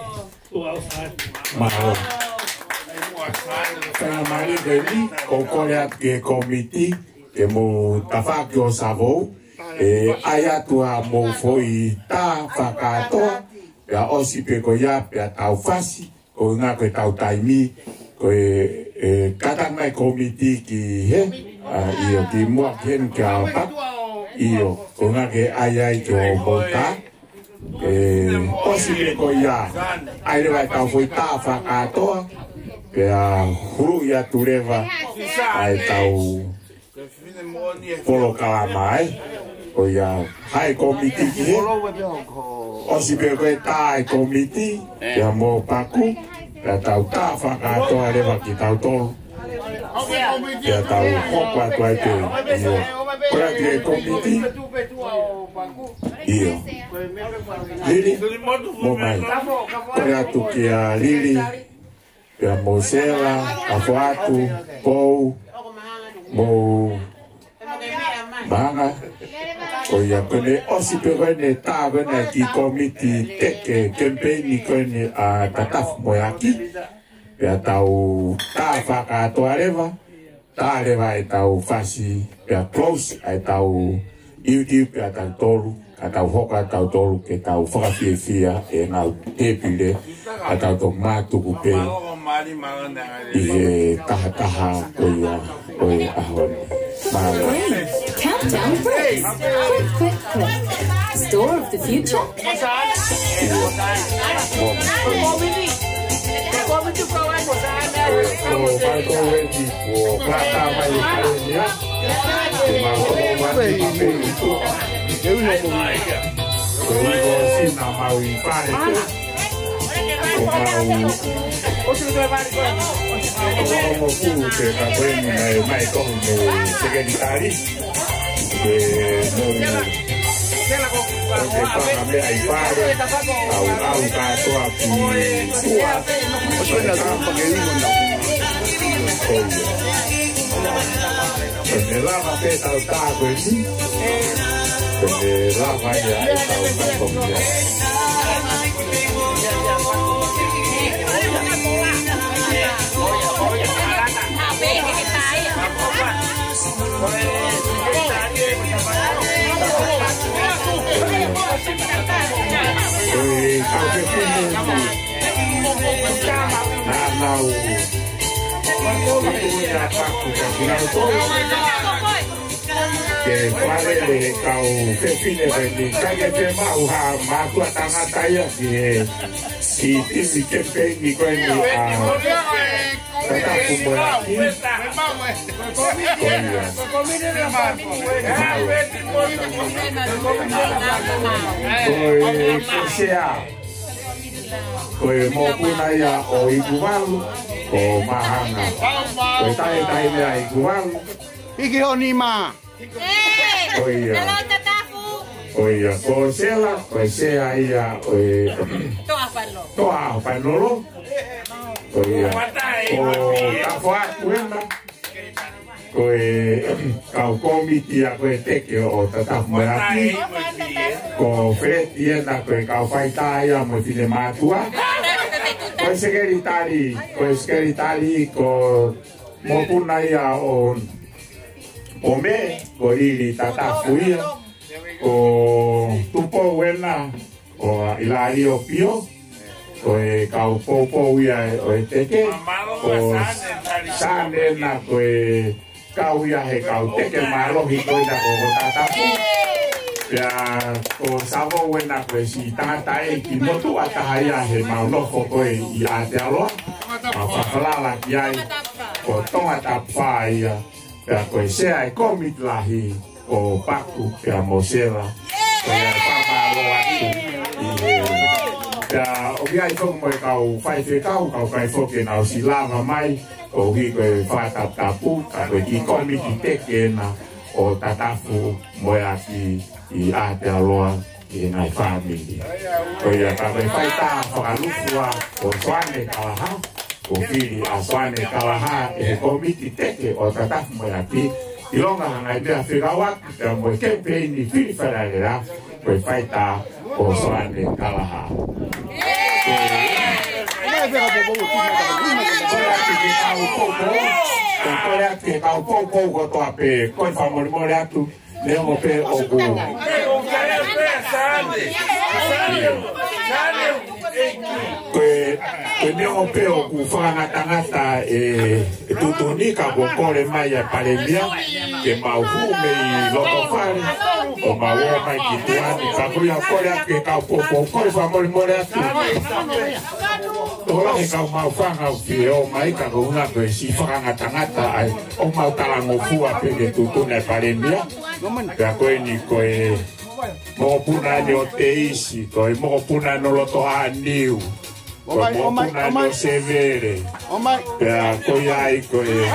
ʻoku ʻofa atu. Mālō. Faingamālie ko eni, ko e kole atu ki he kōmiti, ke mou tafaʻaki ʻo savou, ʻe ʻai atu ʻa hoʻomou foʻi tā fakakātoa, pea ʻosi pē ko ia pea tau fasi, ko e ʻuhinga ko ʻetau taimi, ko e, ʻe kātaki mai kōmiti ki hē, ʻa, ʻio, kimuʻa ki heni kia Paku, ʻio, ko e ʻuhinga ke ʻai ai ki hoʻomou tā, ʻe, ʻosi pē ko ia, ʻai leva ʻetau foʻi tā fakakātoa, pea huluʻi atu leva, ʻa ʻetau polokalama ai, ko ia, haʻu e kōmiti ki hē. ʻOsi pē ko e tā e kōmiti, ia mo Paku, pea tau tā fakakātoa leva kitautolu. Pea tau hoko atu ai pē, ʻio. Ko ia ki he kōmiti, ʻio. Lili, mou mai. Kole atu kia Lili, pea mo Sela, Kafoatu, Pou, mo Maʻanga. Ko ia ko eni ʻosi pē ko eni tā ko eni ki he kōmiti teke kemipeini ko eni ʻa Tatafu mo e ʻAki. Pea tau tā fakakātoa leva, tā leva ʻetau fasi, pea close ʻetau ʻiuʻiu pea tautolu, ka tau hoko ʻa tautolu ke tau fakafiefia e ngaahi tēpile, ka tau toki mātuku pē ʻi he tahataha ko ia ʻo e ʻaho ni. Mālō. Three, countdown break. Click, click, click. Store of the future. Ko Michael Wendy, ko Plata mai Kalonia. Ko Michael Wendy, ko Michael Sina Maui Pare. Ko Mau. Ko Mau Pulu, ke ka ko eni mai, mai ko mo sekelitali. Ke mo, ke fakameʻa ʻi fale, au, au kātoa ki tua. Ko ia. Ko e lava pē ʻetau tā ko eni. Ko e lava ia ʻetau tā ko ia. Ko e kau fefine ni. Naʻa nau. Ko e Paku ka kinautolu. Ke fale le kau fefine ko eni, ka ke te maʻu ha mātuʻa tangata ia ki he, ki he timi kemipeini ko eni ʻa Tatafu mo e ʻAki. Ko ia. Ko e, ko e sea. Ko e mokopuna ia ʻo Ikuvalu, ko Mahanga. Ko e taʻetaʻe ia ʻa Ikuvalu. Hiki ho nima. Ko ia. Hello, Tatafu. Ko ia, ko Sela, ko e sea ia ʻo e Toʻa Fainolo. Toʻa Fainolo. Ko ia. Ko Kafoatu ena. Ko e kau kōmiti ia ko e teke ʻo Tatafu mo e ʻAki. Ko Feleti ena ko e kau faitā ia mo e finemātuʻa. Ko e sekelitali, ko e sekelitali, ko e mokopuna ia ʻo Pome, ko Lili Tatafu ia, ko Tupou ena, ko ʻIlalio Pio, ko e kau poupou ia ʻo e teke, ko Sane ena ko e kau ia he kau teke mālohi ko ena ko Tatafu. Pea ko Savou ena ko e siʻi tangataʻeiki motuʻa taha ia heʻemau nofo ko ē ʻi Aotearoa. Mau fakafalala ki ai, ko Tongatapu Fā ia. Pea ko e sea e kōmiti lahi ko Paku pea mo Sela. Ko ia e fakamālō atu ʻi he. Pea ʻoku ʻi ai foki mo e kau faifekau, kau kai foki ʻenau siʻi lava mai, koeʻuhi ko e fakataputapu, ka ko e kiʻi kōmiti teke ena ʻo Tatafu mo e ʻApi ʻi Aotearoa ʻi he ngaahi fāmili. Ko ia ka ko e faitā fakalūkufua ko Soane Kalaha, ko e fili ʻa Soane Kalaha ʻe he kōmiti teke ʻo Tatafu mo e ʻApi, ʻilonga ha ngaahi meʻa fekauʻaki pea mo e kemipeini fili Fale Alea, ko e faitā ko Soane Kalaha. Kole atu ki he kau poupou, kole atu ki he kau poupou kotoa pē, kole fakamolemole atu, neongo pē ʻoku. Ko e, ko e neongo pē ʻoku fakangatangata e, e tuʻutuʻuni ka kuo kole mai ʻa e Palēmia ke mau hū mei loto fale, ʻo mau ō mai ki tuʻa ni, ka ko ia kole atu ki he kau poupou, kole fakamolemole atu. Tokolahi e kau maʻufanga ʻoku fie ō mai ka ko e ʻuhinga ko e siʻi fakangatangata ai, ʻoku mau talangofua pē ki he tuʻutuʻuni ʻa e Palēmia. Pea ko eni ko e mokopuna eni ʻo Teisi, ko e mokopuna eni ʻo Lotoʻā Niu, ko e mokopuna eni ʻo Sevele. Pea ko ia ai ko e,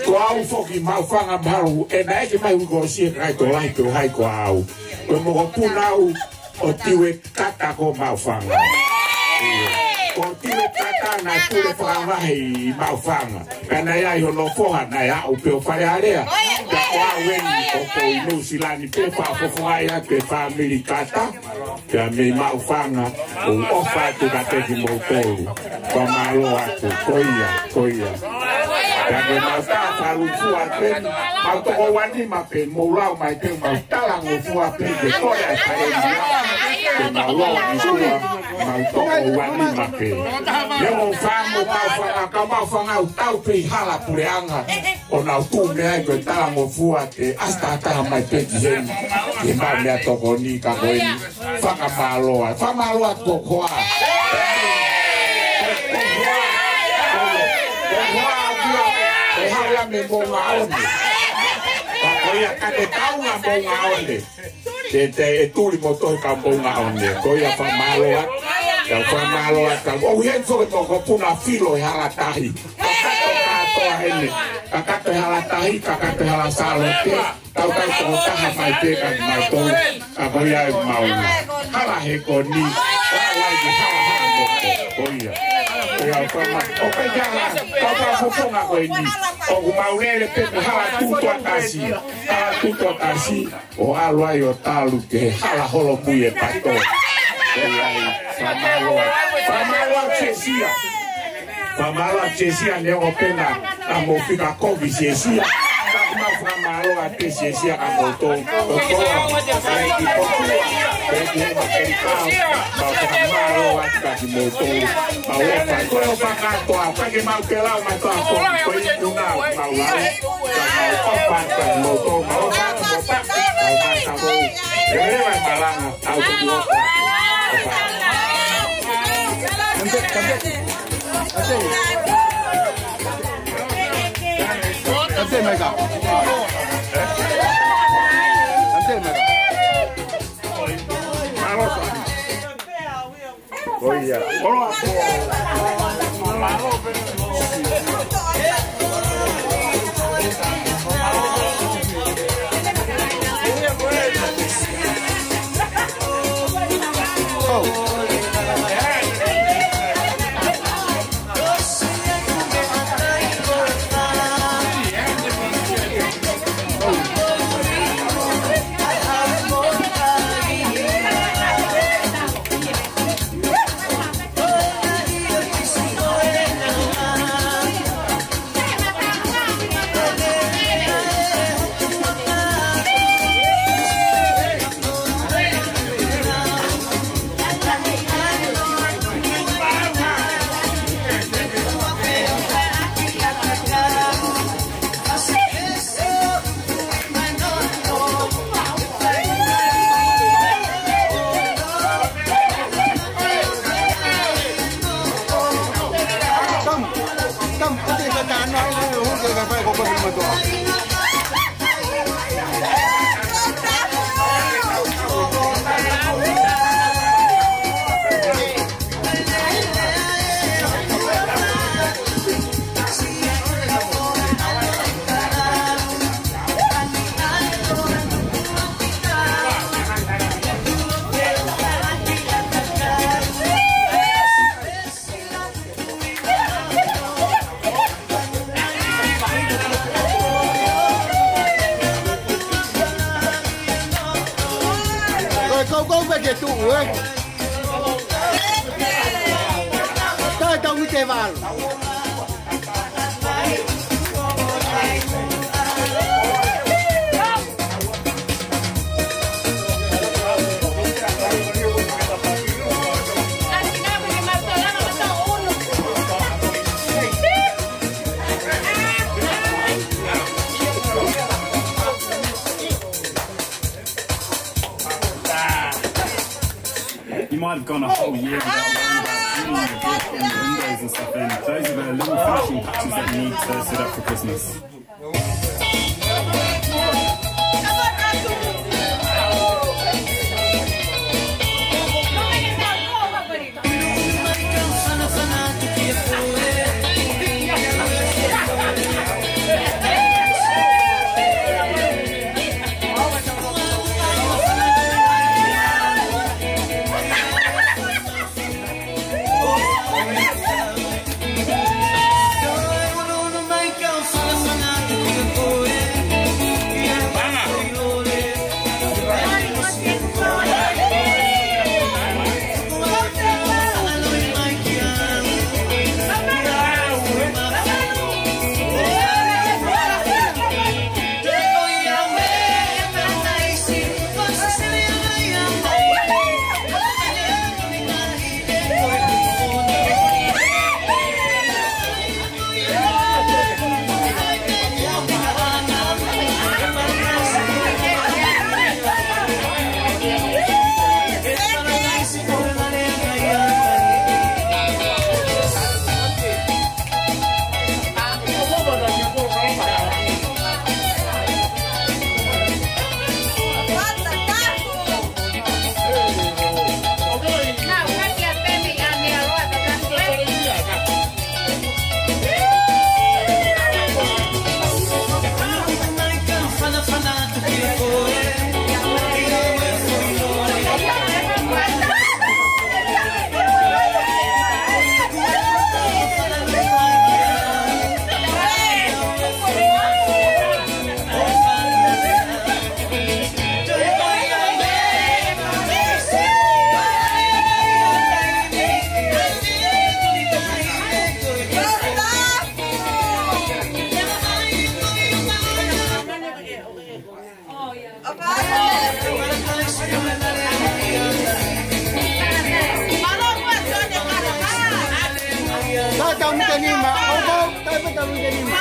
ko au foki maʻufanga malu, ʻe naʻe ʻikai ke mai ui ko sie kai to lahi pe ʻo hai ko au. Ko e mokopuna au ʻo Tiue Kata ko maʻufanga. Ko Tiue Kata naʻe pule fakavahe ʻi maʻufanga. Ka naʻe ʻi ai hono foha naʻe aʻu pē ʻo Fale Alea. Pea ko au eni ʻoku ou ʻi Nuʻu Sila ni pē fakafofongaʻi atu e fāmili Kata. Pea mei maʻufanga, ʻoku ou ʻofa atu kiate kimoutolu. Fakamālō atu, ko ia, ko ia. Pea ko ʻemau tā fakalūkufua pē, mau toko uanima pē, mou lau mai pē, mau talangofua pē, ke kole ʻa e Palēmia. Ke mau lau ʻi tuʻa, mau toko uanima pē. Ia mo famo maʻufanga, ka maʻufanga ʻoku tau pē ʻi hala puleʻanga. ʻO nau tuʻu mei ai ko e talangofua ke ʻasi taha mai pē ki heni, ke mau meʻatokoni ka ko eni. Fakamālō, fakamālō atu ko hoa. Ko hoa, ko hoa, ko hoa mei Moʻungaʻone. Ka ko ia ka te taunga Moʻungaʻone. Te te e tuli mo tohi ka Moʻungaʻone. Ko ia fakamālō atu. Ka fakamālō atu. ʻOku ʻi heni foki e mokopuna Filo ʻi Halatahi. Kakato kātoa heni. Kakato ʻi Halatahi, kakato ʻi Halasalote. Tau kai toko taha mai pē ka mautolu. Ka ko ia ʻemau hala he ko eni. Ka ʻoku ʻi ai ke hala hala mo ko ia. Ko ia ʻoku ma-, ʻoku ʻikai ke hala. Tau ka fofonga ko eni. ʻOku mau lele pē ko hala tuʻu tuʻa kasi. Hala tuʻu tuʻa kasi. ʻO ʻalu ai ʻo talu ke hala holomui e pato. Ko ia ʻi, fakamālō atu. Fakamālō atu Sesia. Fakamālō atu Sesia neongo pē naʻa, naʻa mou fika kovi Sesia. Ka ʻoku mau fakamālō atu Sesia ka mou tō, tō, tō. Pea ki Potua, pea ki Hema Kelikao. Mau fakamālō atu ka ki mou tō. Mau ʻofa, ko e ʻofa kātoa, ka ke mau ke lau mai toa ko, ko e ikuna, mau lau. Ka mau ʻofa atu ka mou tō, mau ʻofa atu, mau ʻofa atu, mau ʻofa atu. Lelei mai malanga, au te kuo. Ante, ante. Ante, ante, Maika. Ante, Maika. Marosa. Ko ia. Tevalu. You might have gone a whole year without worrying about cleaning your gift and your windows and stuff, and those are the little finishing touches that you need to set up for Christmas. Tau mita nima, ʻo mau, tau mita nima.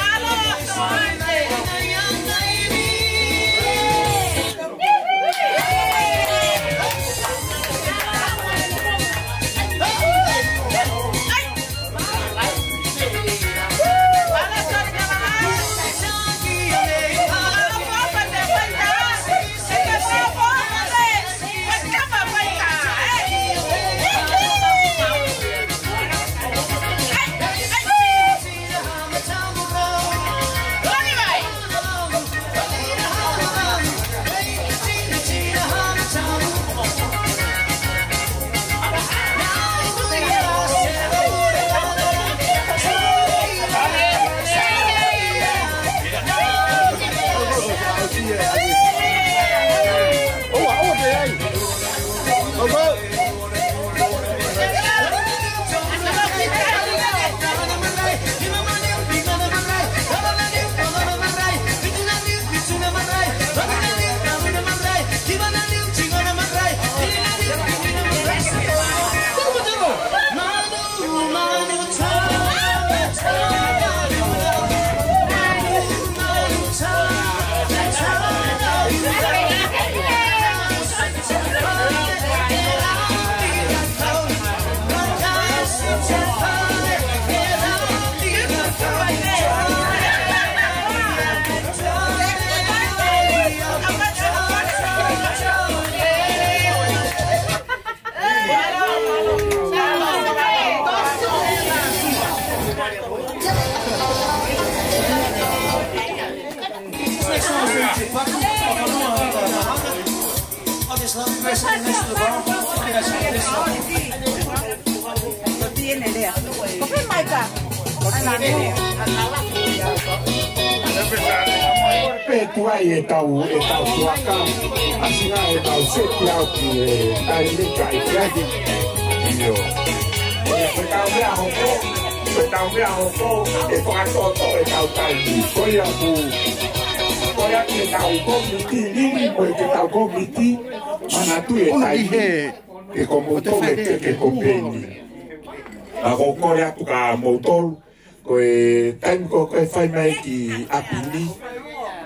Pē tuai e tau, e tau tuaka, ʻasi ngā e tau seti au ki he taimi ni kai fiaki. ʻIo. ʻIo, pē tau mea hoko. Ko e tau meʻa hoko, ʻe fakatoto ʻetau taimi. Ko ia ʻoku, ko ia ke tau kōmiti lili, ko ia ke tau kōmiti manatuʻi e taimi. Ke ko moutolu ʻe teke ko peni. ʻA ko kole atu kia moutolu, ko e taimi ko ē ʻoku fai mai ki ʻapi ni,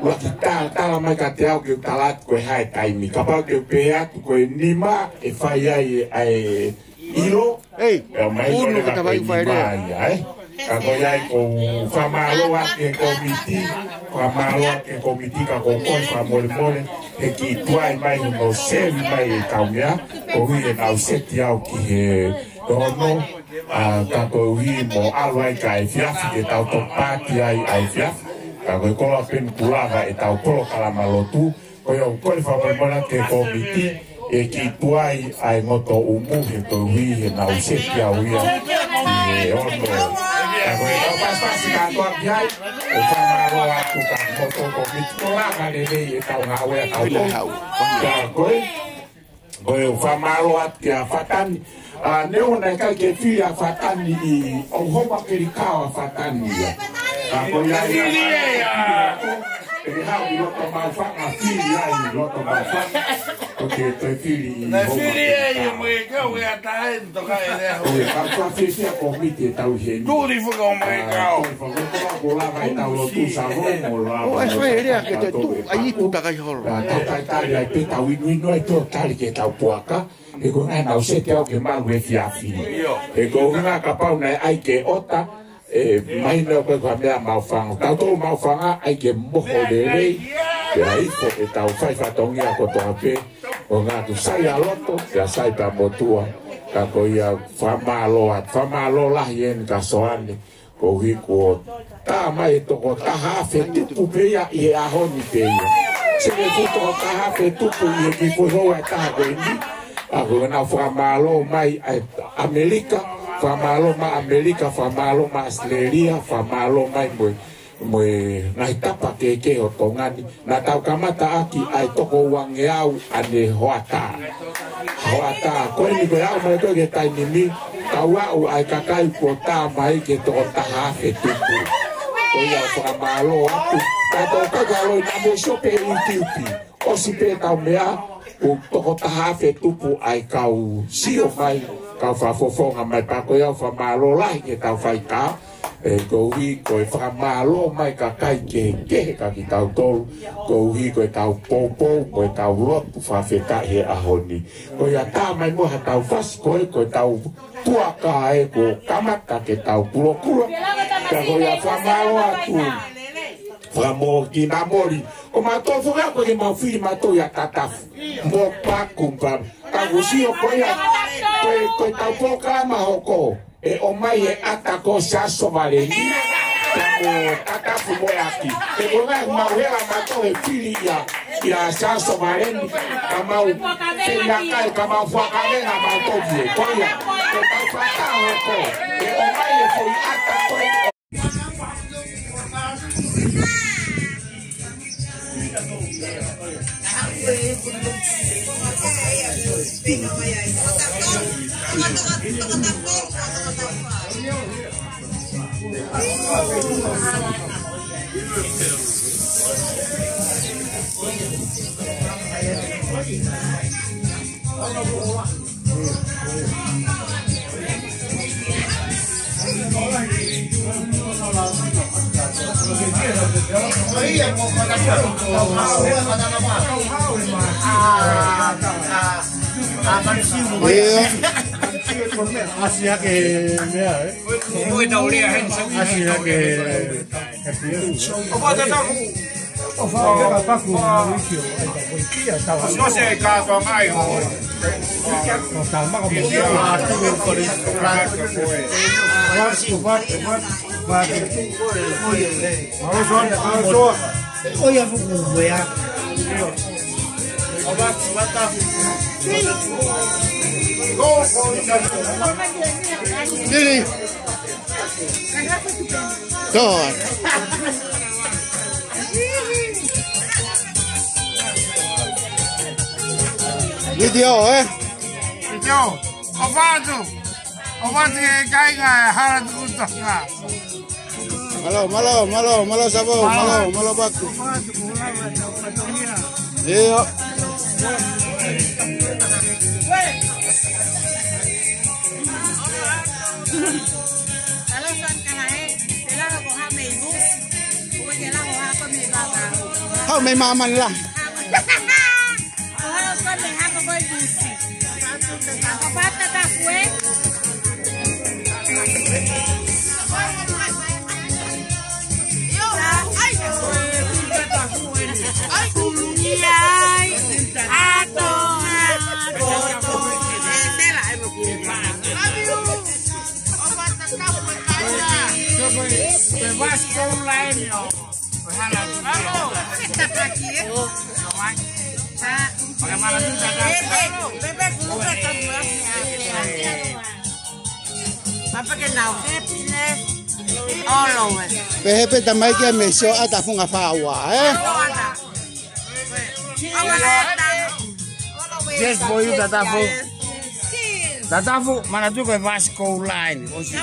ʻuluaki tala mai kiate au ke u tala atu ko e hā e taimi. Kapau te u pehē atu ko e nima ʻe fai ai ʻa e ʻilo, ʻe ʻomai ʻo lele ka ko e nima ia, ē? Ka ko ia ai ʻoku ou fakamālō atu ki he kōmiti, fakamālō atu ki he kōmiti ka ʻoku ou kole fakamolemole, he kiʻi tuai mai hono sevi mai e kau meʻa, koeʻuhi ʻenau seti au ki he ono, ʻa, ka koeʻuhi mo ʻalu ai ki he efiafi ke tau toki paati ai ʻa e efiafi, ka ko e koloa pē eni kuo lava ʻetau polokalama lotu, ko ia ʻoku ou kole fakamolemole ki he kōmiti, ʻe kiʻi tuai ʻa e ngoto ʻumu he koeʻuhi he naʻa ku seti au ia ki he ono. Ka ko e kau pasipasi kātoa ki ai, ʻoku ou fakamālō atu kia moutolu kōmiti, kuo lava lelei ʻetau ngāue ʻa tautolu. Ka ko e, ko e ʻoku ou fakamālō atu kia Fatani, ʻa, neongo naʻe ʻikai ke fili ʻa Fatani ʻi ʻOklahoma, ke li kao ʻa Fatani ia. Ka ko ia ia. ʻE haʻu ʻi loto Maʻufanga, fili ai ʻi loto Maʻufanga. Ko e toe fili ʻi Homa. Fili ai ʻi Maʻufanga, ʻe ʻatā ai toka e lea. ʻE, ka ʻoku fiefia kōmiti ʻetau ʻi heni. Tuli fuka o mai kau. Ko e fakamolemole ko e lava ʻetau lotu sa mo mo lava. ʻO, ʻai fai e lea ke toe tuʻu ai ʻi he takai holo. Ka tau talitali ai pē tau inuinu ai pē ʻo tali ki heʻetau puaka. He ko e ʻuhinga naʻa ku seti au ke malu he efiafi ni. He ko e ʻuhinga kapau naʻe ʻai ke ʻota, ʻe mahino ko e ko e meʻa Maʻufanga. Tautolu Maʻufanga ʻai ke moho lelei. Pea ʻi he ʻetau fai fatongia kotoa pē. Ko e ʻuhinga ʻoku sai ʻa loto, pea sai pē ʻa motuʻa. Ka ko ia fakamālō atu, fakamālō lahi eni kia Soane. Koeʻuhi kuo tā mai e toko taha afe tupu pē ia ʻi he ʻaho ni pē ia. Sio ki he fuʻu toko taha afe tupu ʻi he kiʻi foʻi houa ʻe taha ko eni. ʻA ko ʻenau fakamālō mai ʻa ʻAmelika, fakamālō mai ʻAmelika, fakamālō mai ʻAositelēlia, fakamālō mai mo e, mo e ngaahi tapa kehekehe ʻo Tonga ni. Naʻa tau kamata ʻaki ʻa e toko uangeau ʻa e hoʻatā. Hoʻatā, ko eni ko e aʻu mai ko ē ki he taimi ni, tau aʻu ʻa e kakai kuo tā mai ki he toko taha afe tupu. Ko ia fakamālō atu. Ka tau kau ka loi na mo sio pē ʻi YouTube. ʻOsi pē tau meʻa, ʻoku toko taha afe tupu ʻa e kau sio mai, kau fakafofonga mai pea ko ia fakamālō lahi ki heʻetau faitā. ʻE koeʻuhi ko e fakamālō mai kakai kehekehe kia kitautolu, koeʻuhi ko ʻetau poupou, ko ʻetau lotu fakafetaʻi he ʻaho ni. Ko ia tā mai muʻa haʻatau fasi ko ē, ko ʻetau puaka ē kuo kamata ke tau kulokula. Ka ko ia fakamālō atu. Fakamolemole. Ko mautolu foki ko ē ke mau fili mautolu ia Tatafu. Mo Paku pea. Ka ʻoku ou sio ko ia, ko e, ko ʻetau polokalama hoko. ʻE ʻomai e ʻata ko Siaosi Sovaleni, ka mo Tatafu mo e ʻAki. He ko e ʻuhinga mau hela mautolu he fili ia, ia Siaosi Sovaleni, ka mau fili ʻa kai, ka mau fuakavena mautolu ki he. Ko ia, ko ʻetau fakataha hoko, ʻe ʻomai e foʻi ʻata ko ē. Ia. Asi hake meʻa, ē? Asi hake. Lili. Toi. Video, ē? Video. ʻOfa atu. ʻOku ʻi ai e kāinga ʻi he hala tuʻutuʻuni. Mālō, mālō, mālō, mālō Savo, mālō, mālō Paku. ʻIo. Haʻu mei māmani lahi. Pehē pē tamaiki ʻa e meʻa sio ʻa Tafunga Fāua, ē? Yes, boy, Tatafu. Tatafu, manatu ko e Vasco Line. ʻOsi.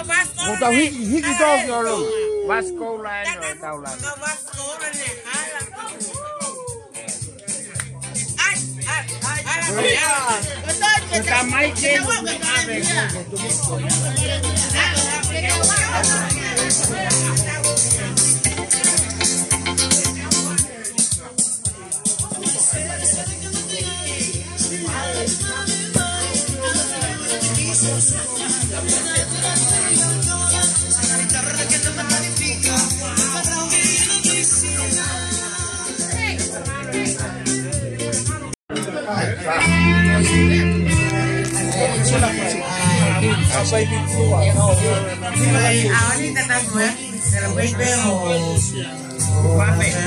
Ko tau hiki, hiki tō ki ʻolunga. Vasco Line, ʻo tau line.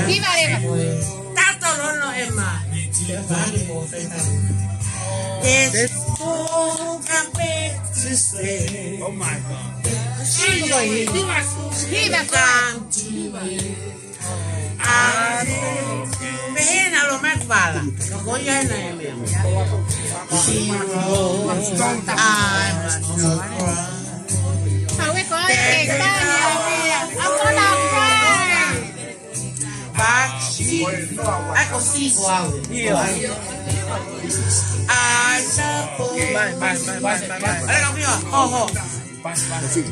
Hiva leva. Tato lono ema. It's too complicated. Oh my God. Hiva, hiva, hiva. Pehē naʻa lo mai kuvala. Ka ko ia ena e meʻa. Awe ko e kani, awe. I'm gonna cry. But she, I could see wow. I suppose. Bye, bye, bye, bye, bye, bye. Alex, come here. Oh, oh.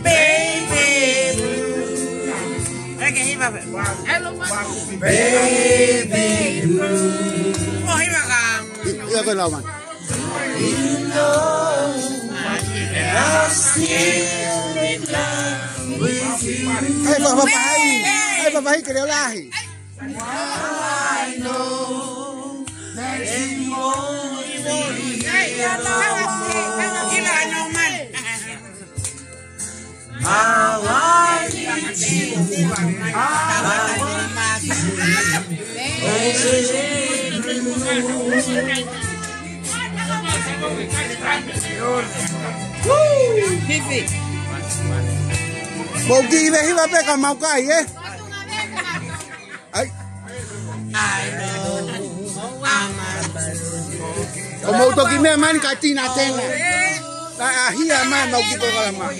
Baby blue. Alex, give up. Baby blue. Oh, here I come. Ia ko e lau mai. You know, I'm still in love with you. Hai, Papa Hai. Hai, Papa Hai, ke leo lahi. Now I know that you won't be alone. How I need you. How I want you. Baby blue. Hivi. Mou kiʻi hiva pē ka mau kai, ē? ʻAi. ʻO mou toki meʻa mai ni ka Tina Tena. ʻA, ʻa hia mai mau ki tokala mai.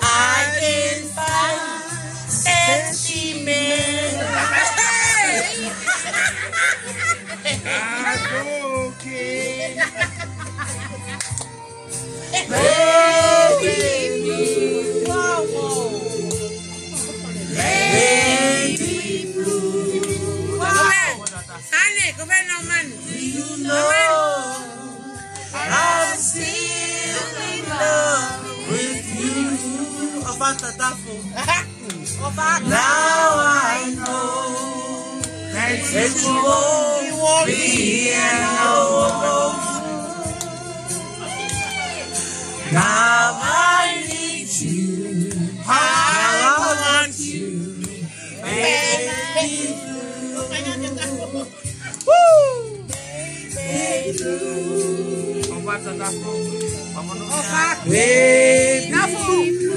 I can find sentiment. Baby blue. Baby blue. Ane, ko fē nau manu? You know I'm still in love with you. ʻOfa Tatafu. ʻOfa. Now I know that you won't be alone. Now I need you. I want you. Baby blue. Woo! Baby blue. ʻOfa ʻOfa atu. Tapu.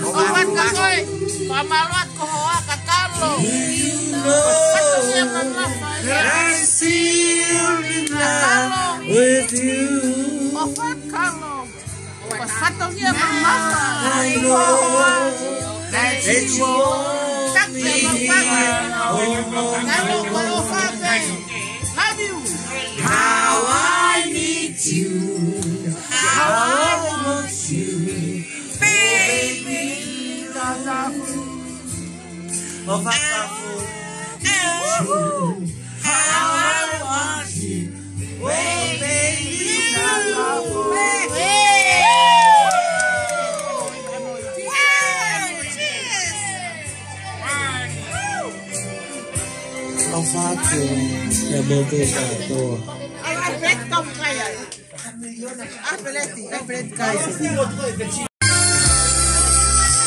ʻOfa atu kia koe. Fakamālō atu ko hoa ka talo. Fatongia mamafa. Ka talo. ʻOfa atu talo. Fatongia mamafa. Tapu. Talo ko e ʻofa pē. Love you. How I need you, how I want you, baby. ʻOfa atu. How I want you, baby. ʻOfa atu, ʻe motu kātoa.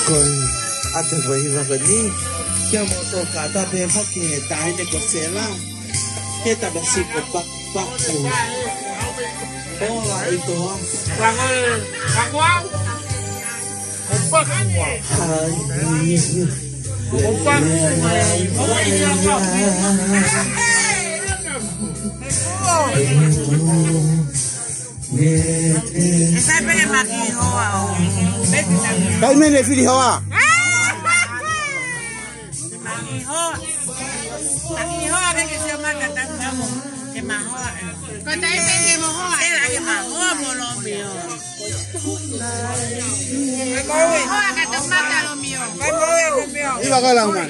Ko e ʻoatu e foʻi hiva ko eni kia motu kātoa, pehē foki ʻe he taʻahine ko Sela, ki he tamasiʻi ko Pakupaku. ʻOfa atu. Paku, Paku au. Ko Paku au. Hai. Ko Paku au. Ko ia Paku. ʻE sai pē ke maki hoa ʻo. Kai mene fili hoa. Maki hoa. Maki hoa ke ke se maka tau mamo. Ke mahoa. Ko tai pē ke mo hoa. Sela ke mahoa mo Lomio. Hoa ka tau maka Lomio. Iva ka lau mai.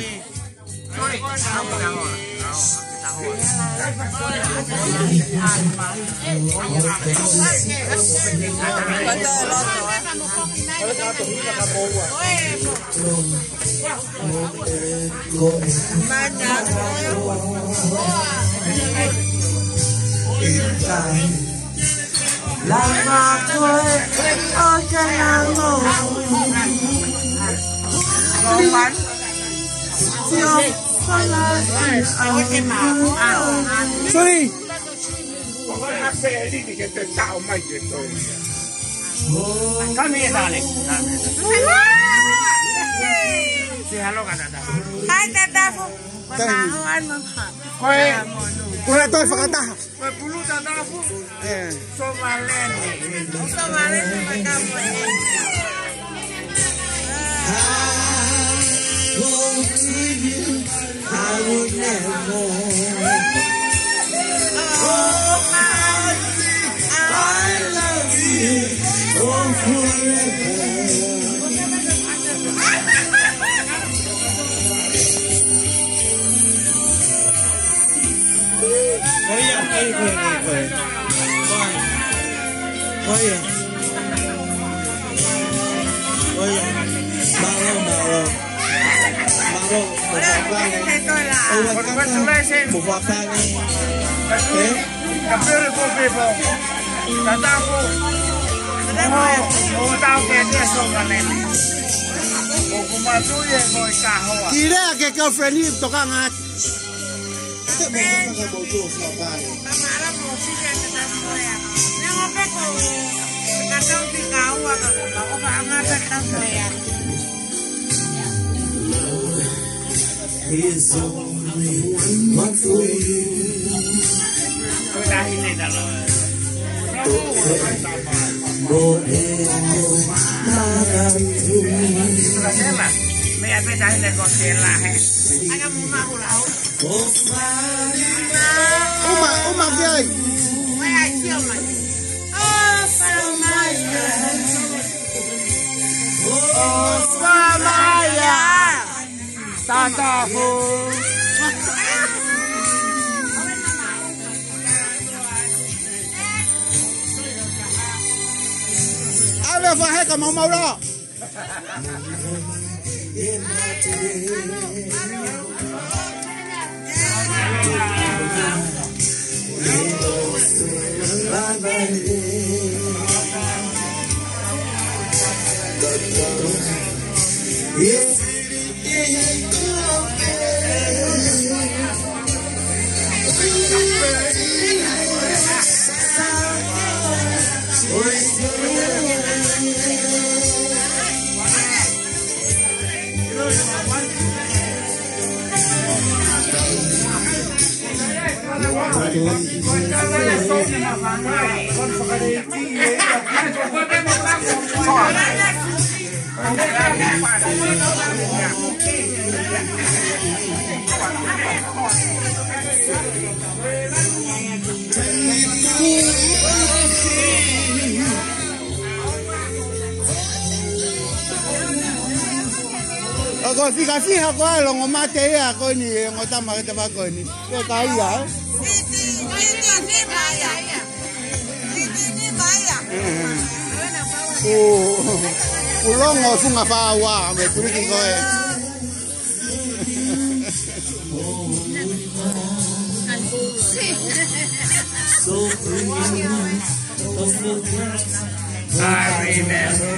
Sorry. Ko e ʻafe ʻe lili ke te taʻo mai ke toe. Kami e tale. Kami e tale. Se halo ka tata. Hai, tata fu. Ko e maho anu ha. Ko e, ko e toe fakataha. Ko e pulu tata fu. ʻE. Somaleni. Somaleni makamu. I would never. Oh, I, I love you. Oh, forever. Ko ia, ko ia, ko ia, ko ia. Ko ia. Ko ia. Mālō, mālō. Mālō, ʻo fakapale. ʻO fakapale. Congratulations. ʻO fakapale. That's beautiful people. Tata fu. ʻO, ʻo tau ke te so ka lele. ʻOku mātuʻaki ko e kahoa. Ki lea ke girlfriend i tokanga. Here's only one for you. Forever, my love. Meʻa pē taʻahine ko Sela he. Ana mo mahulau. Uma, uma, ke ai. Mai ai, sio mai. Oh, Samaya. Oh, Samaya. Tata fu. ʻAve fahe ka mau mau ra. ʻOku fika fiha ko ā e longo mate ia ko eni, e ongo tama ke tama ko eni. Ke ka ia, ē? Fiti, fiti, fiti, ia. Fiti, fiti, ia. ʻŌ, ʻū longo funga fāua, mo e tuliki ko ē. I remember.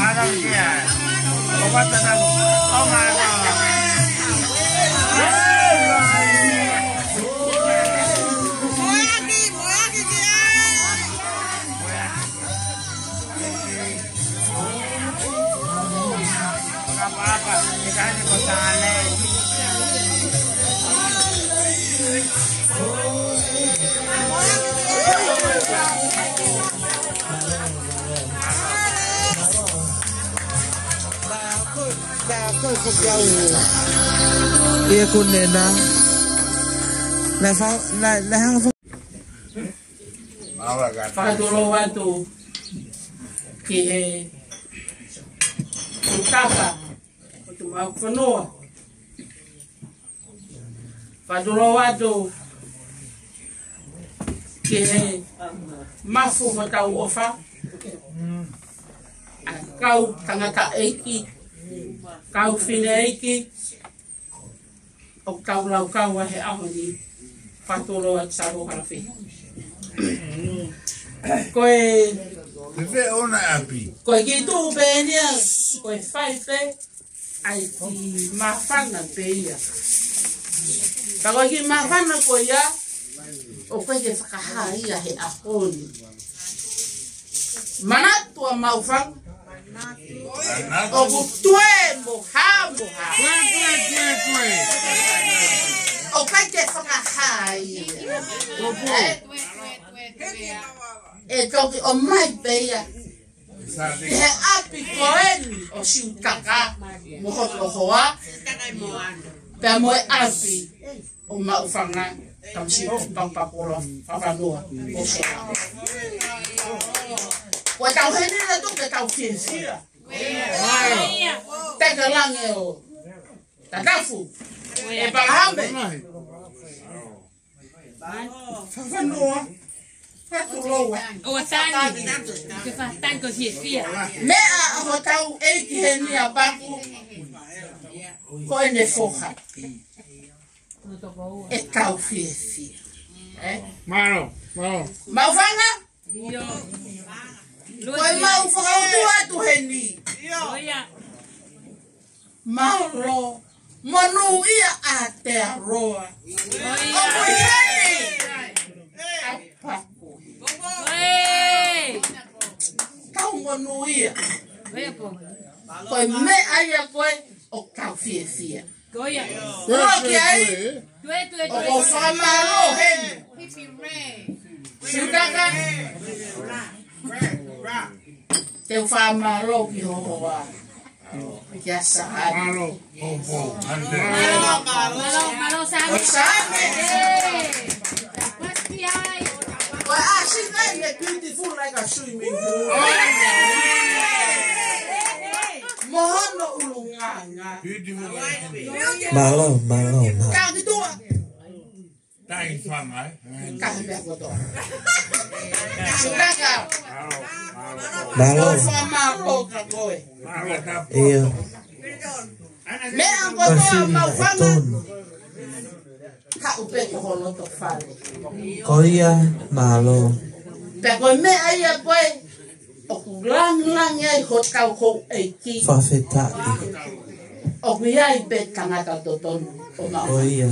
I don't care. Oh my God. Ia ko ena. Na fa, na, na hanga fa- Fakatulou atu ki he kutaka ʻo Tumau Fonua. Fakatulou atu ki he mafu hotau ʻofa, ʻa e kau tangataʻeiki, kau fineʻeiki, ʻoku tau laukau ai he ʻaho ni, fakatulou atu Sālokalafehi. Ko e, Fēfē ʻona ʻapi? Ko e kiʻi tuʻu pē eni ia, ko e fai pē ʻa e kiʻi māfana pē ia. Ka ko e kiʻi māfana ko ia, ʻoku ʻikai ke fakahā ia he ʻaho ni. Manatu ʻa Maʻufanga, ʻoku tuē mo hā mo hā. Tuē, tuē, tuē, tuē. ʻOku ʻikai ke fakahā ia. Ko e pō. ʻE toki ʻomai pē ia. Ki he ʻapi ko eni ʻo Siutaka mo hono hoa, pea mo e ʻapi ʻo Maʻufanga, Tamasiʻi, Papakura, Fafanua, ʻo Sela. Ko e tau heni na tu ke tau fiefia. Teka lange ʻo Tatafu, ʻEpalahame. Fafanua, fakatulou atu. ʻOua tani. Ke fa-, tani ko fiefia. Meʻa ʻa hotau ʻeiki heni ʻa Paku, ko ʻene foha. ʻE tau fiefia. Ē? Mālō, mālō. Maʻufanga? Ko e mau fakautu atu heni. Mālō. Monūʻia Aotearoa. ʻOku ʻi heni ʻa Paku. Tau monūʻia. Ko e meʻa ia ko ē ʻoku tau fiefia. Ko ia. Tuē, tuē, tuē. Tuē, tuē, tuē. ʻOku ou fakamālō heni. Siutaka. Te u fakamālō ki ho hoa. Kia Sahani. Mālō, Popo, ʻAnite. Mālō, mālō, mālō, Sahani. Ko Sahani. Ē. Must be ai. Well, ah, she's very beautiful like a swimming pool. Mo hono ʻulungaanga. Mālō, mālō, mālō. Ka ki tua. Taʻi fanga, ē? Ka ki tua. Siutaka. Mālō. Mālō. Ko e fakamālō ka ko ē. Mālō. ʻIo. Meʻa kotoa Maʻufanga. Haʻu pē ki ho loto fale. Ko ia, mālō. Pea ko e meʻa ia ko ē ʻoku langilangi ai hotau houʻeiki. Fakafetaʻi. ʻOku ʻi ai pē tangata totonu ʻo Maʻufanga. Ko ia.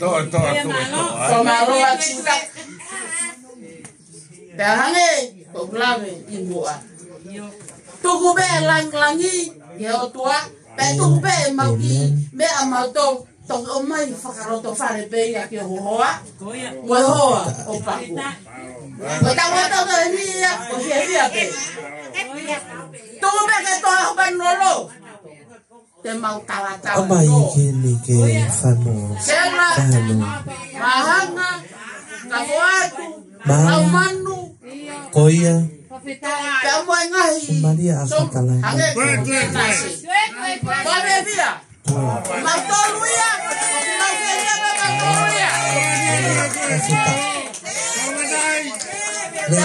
Toa, toa, toa, toa. Fakamālō atu. Pea hangē ko ʻeku lave ʻi muʻa. Tuku pē e langilangi ki he ʻOtua, pea tuku pē ʻemau kiʻi meʻa mautolu, toki ʻomai fakalotofale pē ia ki ho hoa, mo e hoa ʻo Paku. Ko e tau ʻatā ko eni ia, ko e fiefia pē. Tuku pē ke toa ho panolo. Te mau talatala. ʻOmai ke ni ke famo. Sela. Famo. Mahanga. Kafoatu. Mā. Laumanu. Ko ia. Pea mo e ngaahi. Malia a Fatalai. Hangē ko e tasi. Ko e fiefia. Mautolu ia. Mautolu ia.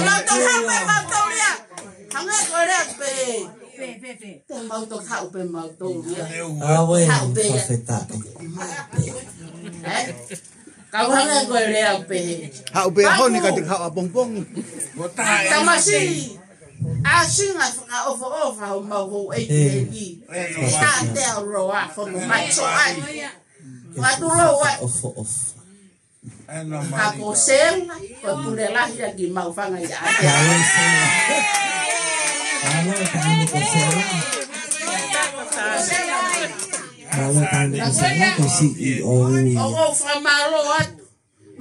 Mautolu ia. Mautolu ia. Hangē ko e lea pē. Te mau toki haʻu pē mautolu ia. ʻAuē, haʻu pē ia. Fakafetaʻi. Ē? Kau hangē ko e lea pē. Haʻu pē honi ka te haʻu ʻapongipongi. Tamasiʻi. ʻAsinga fakaʻofoʻofa homau houʻeiki. Ē. Tātea roa, fono mai soai. Fakatuloa. ʻOfoʻofa. Ka ko Sela, ko e pule lahi ʻa Kimaufanga ia. Mālō Sela. Mālō taʻahine ko Sela. Mālō taʻahine ko Sela, ko e C E O ia. ʻOku ou fakamālō atu.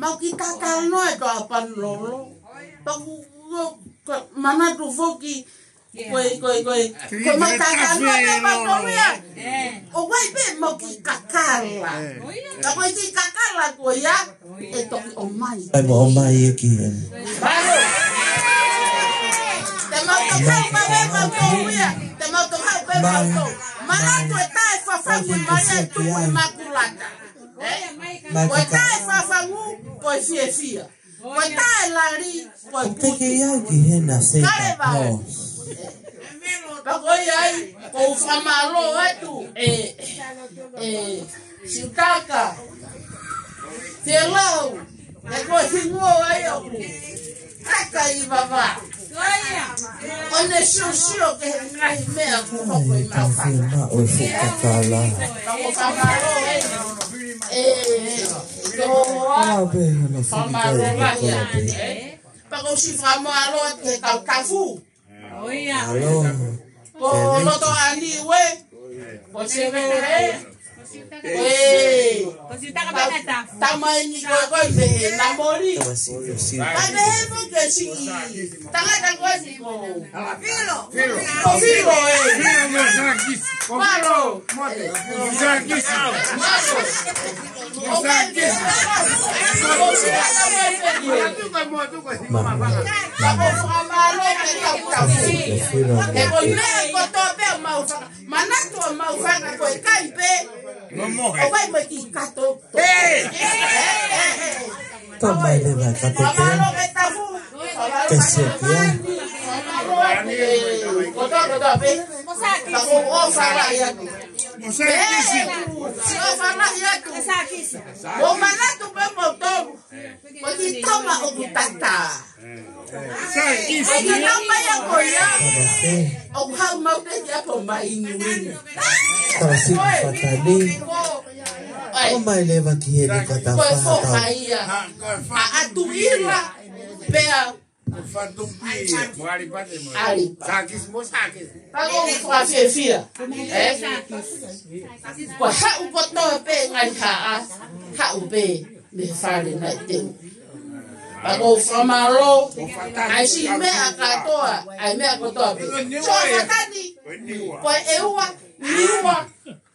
Mau kiʻi talanoa e toa panolo. Paku, ko, ko, manatu foki. Ko e, ko e, ko e, ko e mau talanoa pē mautolu ia. ʻOku ʻi ai pē mau kiʻi kakala. Ka ko e kiʻi kakala ko ia, ʻe toki ʻomai. ʻAi mo ʻomai e ki heni. Mālō. Te mau toki haʻu pē mautolu ia. Te mau toki haʻu pē mautolu. Manatu e taʻefafangu mai e tuku ʻi Makulata. Ē? Ko e taʻefafangu, ko e fiefia. Ko e taʻelali, ko e putu. Teke ia ki hena se ka pos. Ka ko ia ai, ʻoku ou fakamālō atu, ē, ē, Siutaka. Te lau, ē ko e hingoa ai ʻoku. Taka ʻi vava. ʻO ne siosio ki he ngaahi meʻa kuo hoko ʻi Makulata. Ka ko e fakamālō ē. Ē, ē, ē, ē, ē, fakamālō lahi ē. Pea ʻoku ou siʻi fakamālō atu ki he kau tafu. Ko Loto Ani ue. Ko Sevele. Ko e. Ko Siutaka pē na tafu. Tama eni ko e ko e pehē na moli. Ka pehē pē ke siʻi. Tangata ko eni ko. Filo. Ko Filo ē. Filo mo Sakisi. Mālō. Sakisi. Mālō. Mālō. Manatu ʻa Maufanga ko e kai pē. ʻO vai mai ki kato. Tau mai leva ka te ke. Mālō ke tafu. Ke sio kia. Kotoa, kotoa pē. Ka ko o fala ia. Mo Sakisi. Si o fala ia. Mo manatu pē mo tolu. Ko e kiʻi tama ʻoku tata. Ko e kiʻi tama ia ko ia. ʻOku haʻu mautolu ia ko mai inu inu. Tau siʻi fatani. ʻOmai leva ki heni ka tau fahata. Ko e foha ia. ʻA Tuʻila. Pea Fatupi. Mo Alipate mo. Alipa. Sakisi mo Sakisi. Pea ʻoku ou fakafiefia. Ē? Ko e haʻu kotoa pē ngaahi haʻa. Haʻu pē mei he fale naʻe teu. Pea ʻoku ou fakamālō. ʻAi siʻi meʻa kātoa. ʻAi meʻa kotoa pē. So fatani. Ko e ua. Niua.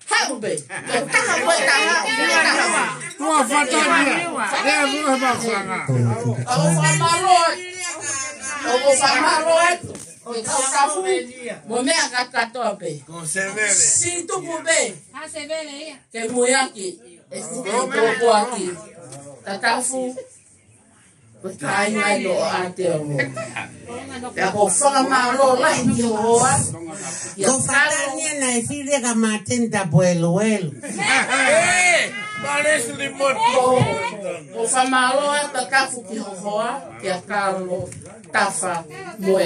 Haʻu pē. Ko e taha, ko e taha, ko e taha. Tuʻa fatani. Lea lua he Maufanga. ʻOku ou fakamālō atu. ʻOku ou fakamālō atu. ʻOku ou tapu. Mo e meʻa kātoa pē. Ko Sevele. Siʻi tuku pē. Ke muiaki. ʻE kuki tōkuaki. Tatafu. Ko e kāinga ʻi loʻo ʻa te o. Pea ʻoku ou fakamālō lahi ki ho hoa. Ko Fatani naʻe fili ka Māteni Tapueluelu. Ē, Palesi Limotu. ʻOku ou fakamālō atu Tatafu ki ho hoa, kia Kalo, Tafa, mo e.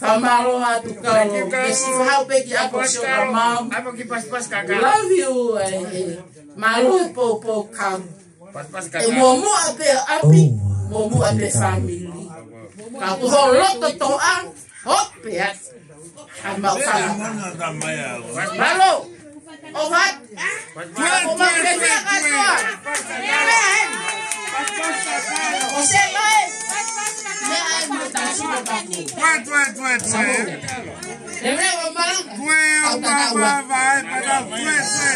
Fakamālō atu Kalo, ke siʻi fahau pē ki ʻapo sio ka mau. Love you, ē, ē. Mālō e poupou Kalo. ʻE muʻomuʻa pē ʻapi, muʻomuʻa pē fāmili. Ka ko ho loto toʻa, hope atu. Malo. ʻO fat. Tuē, tuē, tuē, tuē. Tuē, tuē, tuē, tuē. Tuē, ʻo va, va, va, tuē, tuē.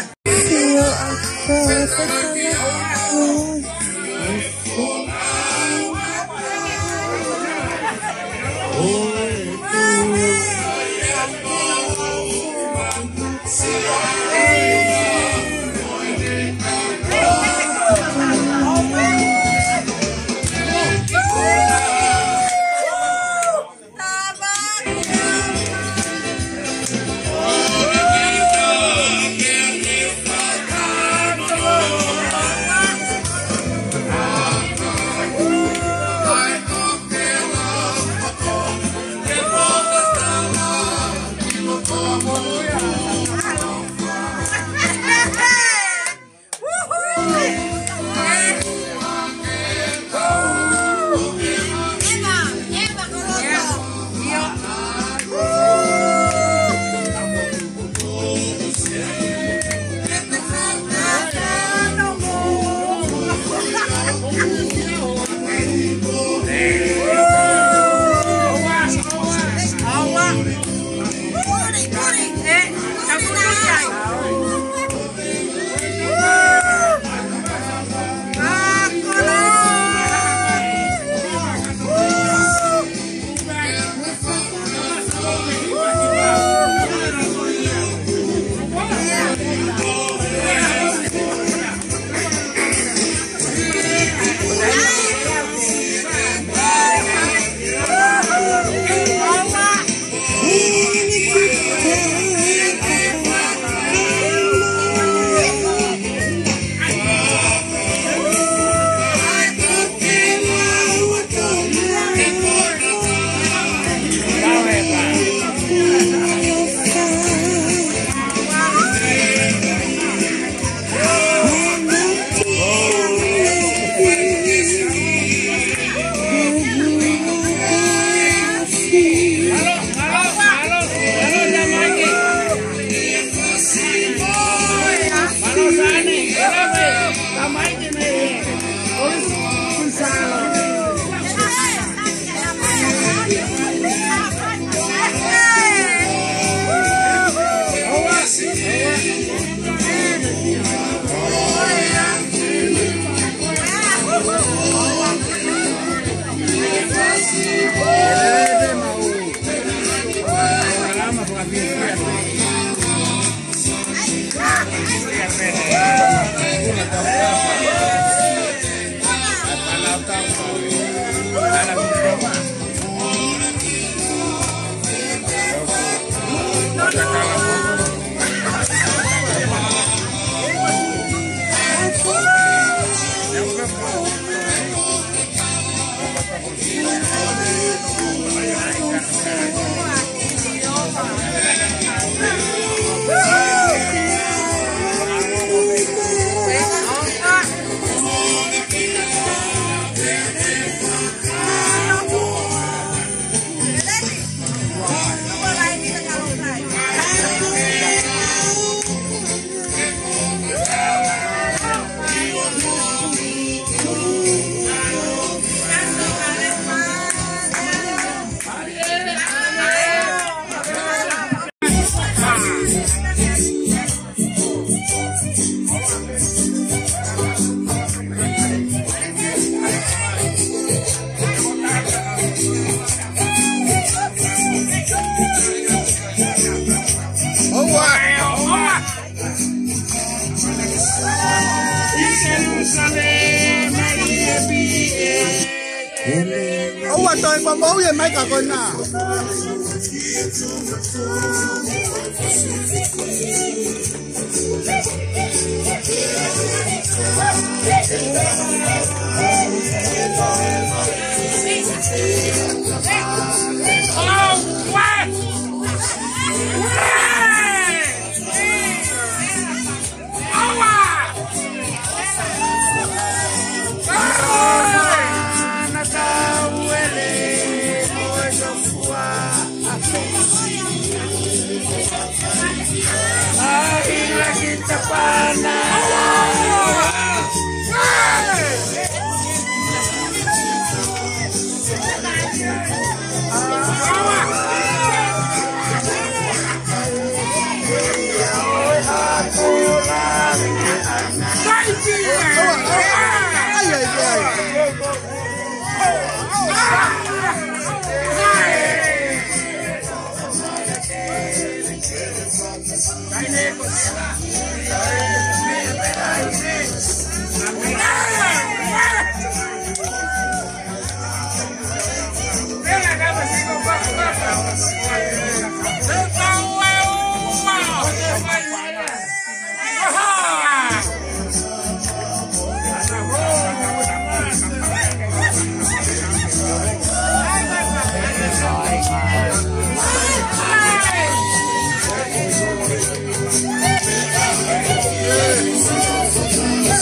ʻOua toe maumau ia mai ka ko ena.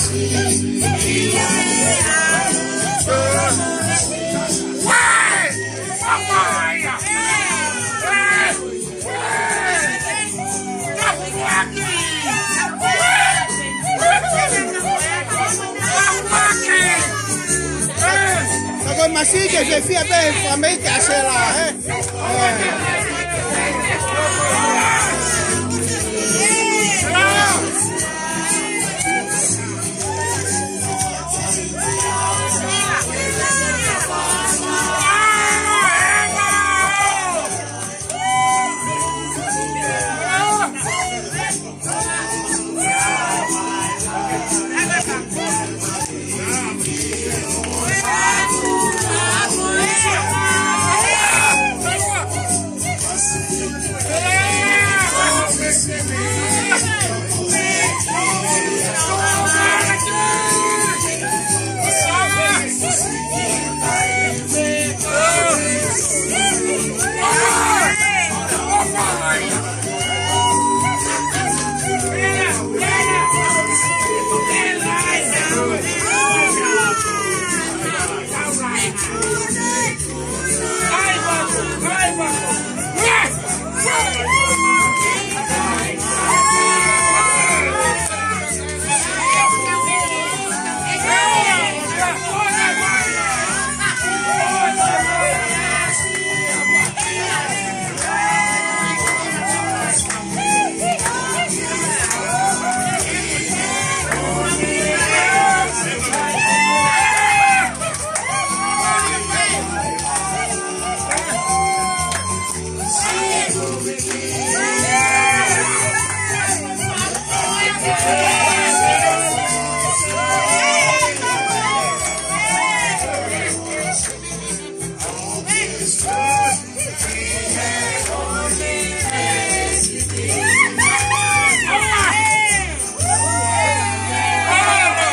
Ka ko e masike, fiefia pē, fakameʻa ki he sela, ē? Ē.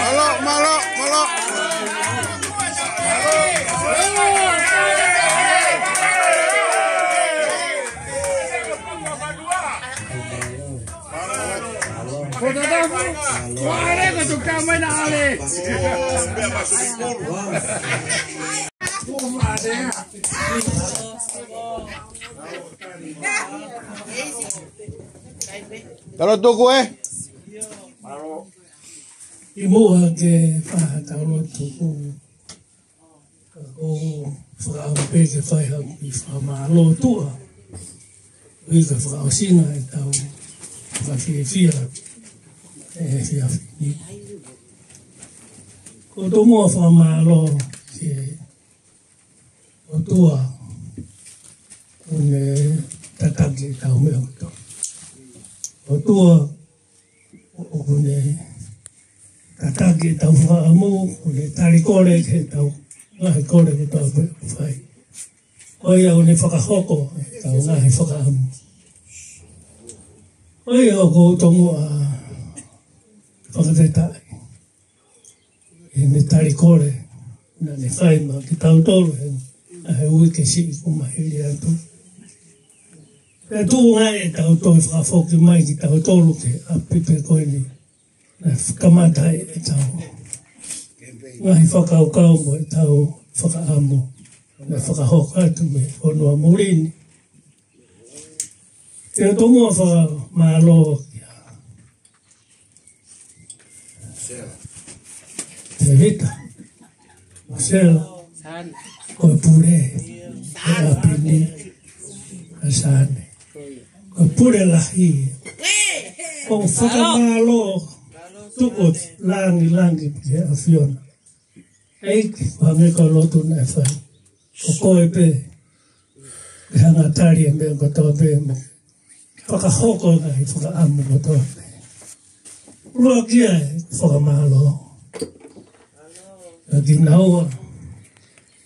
Mālō, mālō, mālō. Talo tuku, ē? ʻI muʻa ke fai ha talo tuku, ʻoku ou fakaʻamu pē ke fai ha kiʻi fakamālō tuʻa, ʻi he fakaʻosinga ʻetau fakafiefia he efiafi ni. ʻOku ou tomuʻa fakamālō ki he ʻOtua ʻoku ne tataki ʻetau meʻa kotoa. ʻOtua ʻoku ne tataki ʻetau fakaʻamu, ʻoku ne tali kole ki heʻetau ngaahi kole kotoa pē ʻoku fai. ʻOku ne fakahoko ʻetau ngaahi fakaʻamu. ʻOku ou tomuʻa fakafetaʻi ʻi heʻene tali kole naʻa ne fai maʻa kitautolu he, he uike siʻi kuo maliu atu. Pea tuʻunga ʻetau toe fakafoki mai kitautolu ki he ʻapi pē ko eni naʻe kamata ai ʻetau ngaahi fakakaukau mo ʻetau fakaʻamu naʻe fakahoko atu mei he fonua muli ni. Ke u tomuʻa fakamālō kia Tēvita, Masela, ko e pule ʻo e ʻapi ni, ʻa Sane. Ko e pule lahi. ʻOku ou fakamālō tuku atu langilangi ki he ʻAfiona. ʻEiki, ʻoku hangē ko e lotu naʻe fai. Ko koe pē, ke hanga tali e meʻa kotoa pē mo fakahoko e ngaahi fakaʻamu kotoa pē. ʻUluaki ia e fakamālō. ʻA kinaua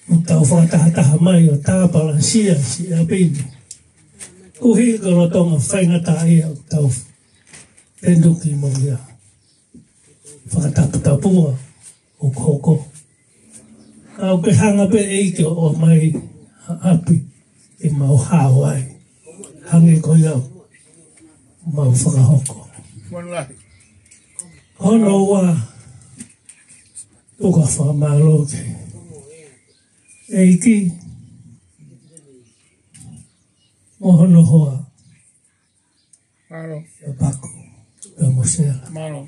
ʻoku tau fakatahataha mai ʻo tāpalasia siʻi ʻapi ni. Koeʻuhi ko e lolotonga faingataʻaʻia ʻoku tau fenuki mo ia. Fakataputapua ʻoku hoko. Ka ʻoku ke hanga pē ʻEiki ʻo ʻomai ha ʻapi ke mau hao ai. Hangē ko ia ʻoku mau fakahoko. Hono ua, Tuku ha fakamālō ki he ʻEiki mo hono hoa. Mālō. ʻIo Paku, ʻio Mosela. Mālō.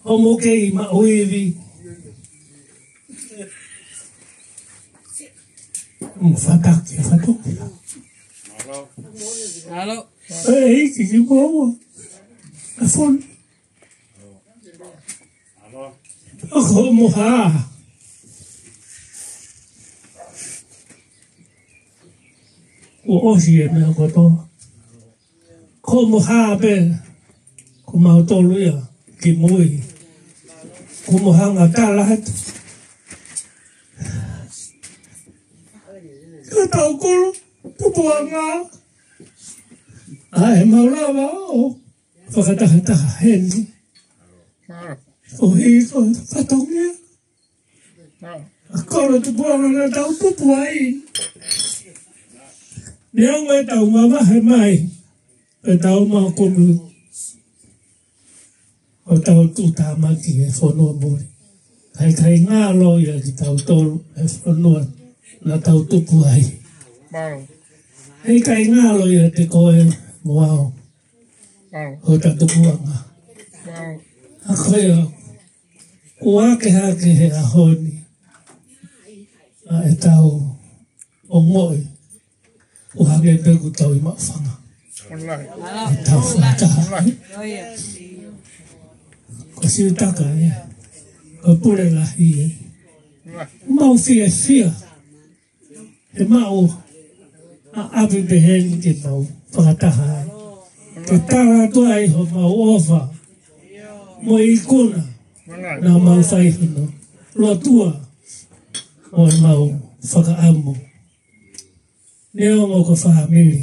Hoʻomo kei maʻu ivi. Mo fataki, fataki. Mālō. ʻEiki ki moua. ʻA fon. ʻOku mo hā. Kuo ʻosi e meʻa kotoa. Ko mo hā pē, ko mautolu ia ki mui. Ko mo hanga tala atu. Ka tau kolo, tupuʻanga. ʻAi, mau lava ʻo fakatahataha heni. ʻO hiko fatongia. ʻA kolo tupuʻanga naʻa tau tupu ai. Neongo ʻetau mavahe mai, ʻetau mau kumi, ʻo tau tuʻutāmaki he fonua muli. Ka ʻikai ngalo ia kitautolu he fonua naʻa tau tupu ai. Mālō. ʻIkai ngalo ia te koe mo au. Mālō. Ko ta tupuʻanga. Mālō. ʻA ko ia, kuo ake hake he ʻaho ni ʻa ʻetau ongoʻi, ʻo hangē pē ʻoku tau ʻi maʻufanga. Mālō. ʻEtau fakataha. Mālō. Ko Siutaka ē, ko Pule Lahi ē. Mālō. Mau fiefia he maʻu ʻa ʻapi peheni ke mau fakataha ai. Ke tala atu ai homau ʻofa mo e ikuna naʻa mau fai hono lotua mo ʻemau fakaʻamu. Neongo ko e fāmili,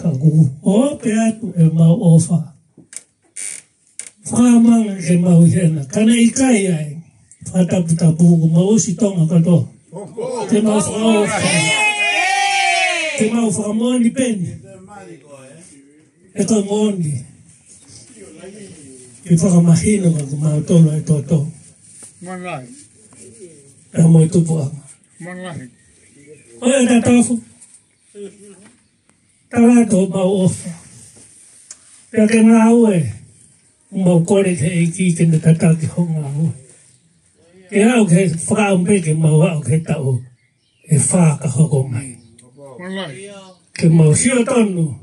ka ʻoku ope atu ʻemau ʻofa. Fakamanga ke mau ʻi hena, ka ne ʻikai ai. Fakataputapu, kuo mau ʻosi Tonga kotoa. Ke mau fakaʻofa. Ke mau fakamoʻoni pē eni. ʻE ka moʻoni. Ke fakamahino ka ko mautolu ʻa e toto. Mālō. Ka mo e tupuʻanga. Mālō. ʻOi, ʻe tatafu. Tala atu homau ʻofa. Pea ke ngāue, mau kole ki he ʻEiki ke ne tataki hoʻo ngāue. Ke aʻu ki he fakaʻamu pē ke mau aʻu ki he taʻu ʻe fā ka hoko mai. Mālō. Ke mau sio tonu,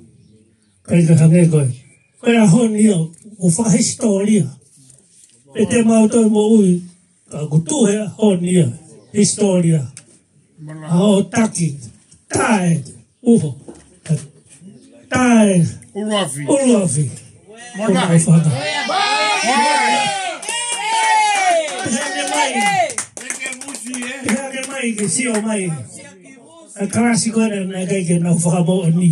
kae ʻikai hangē ko e, ko e ʻaho ni ʻoku fakahisitōlia. Pea te mau toe moʻui, ka ʻoku tuʻu he ʻaho ni ia, hisitōlia. Mālō. ʻA ʻo taki, taʻe, uho. Taʻe, ʻuluafi. ʻUluafi. Mālō. Ko e fanga. Mālō. Pehē mai. Pehē mai ke sio mai. ʻA e kalasi ko ena naʻe ʻikai ke nau fakamoʻoni.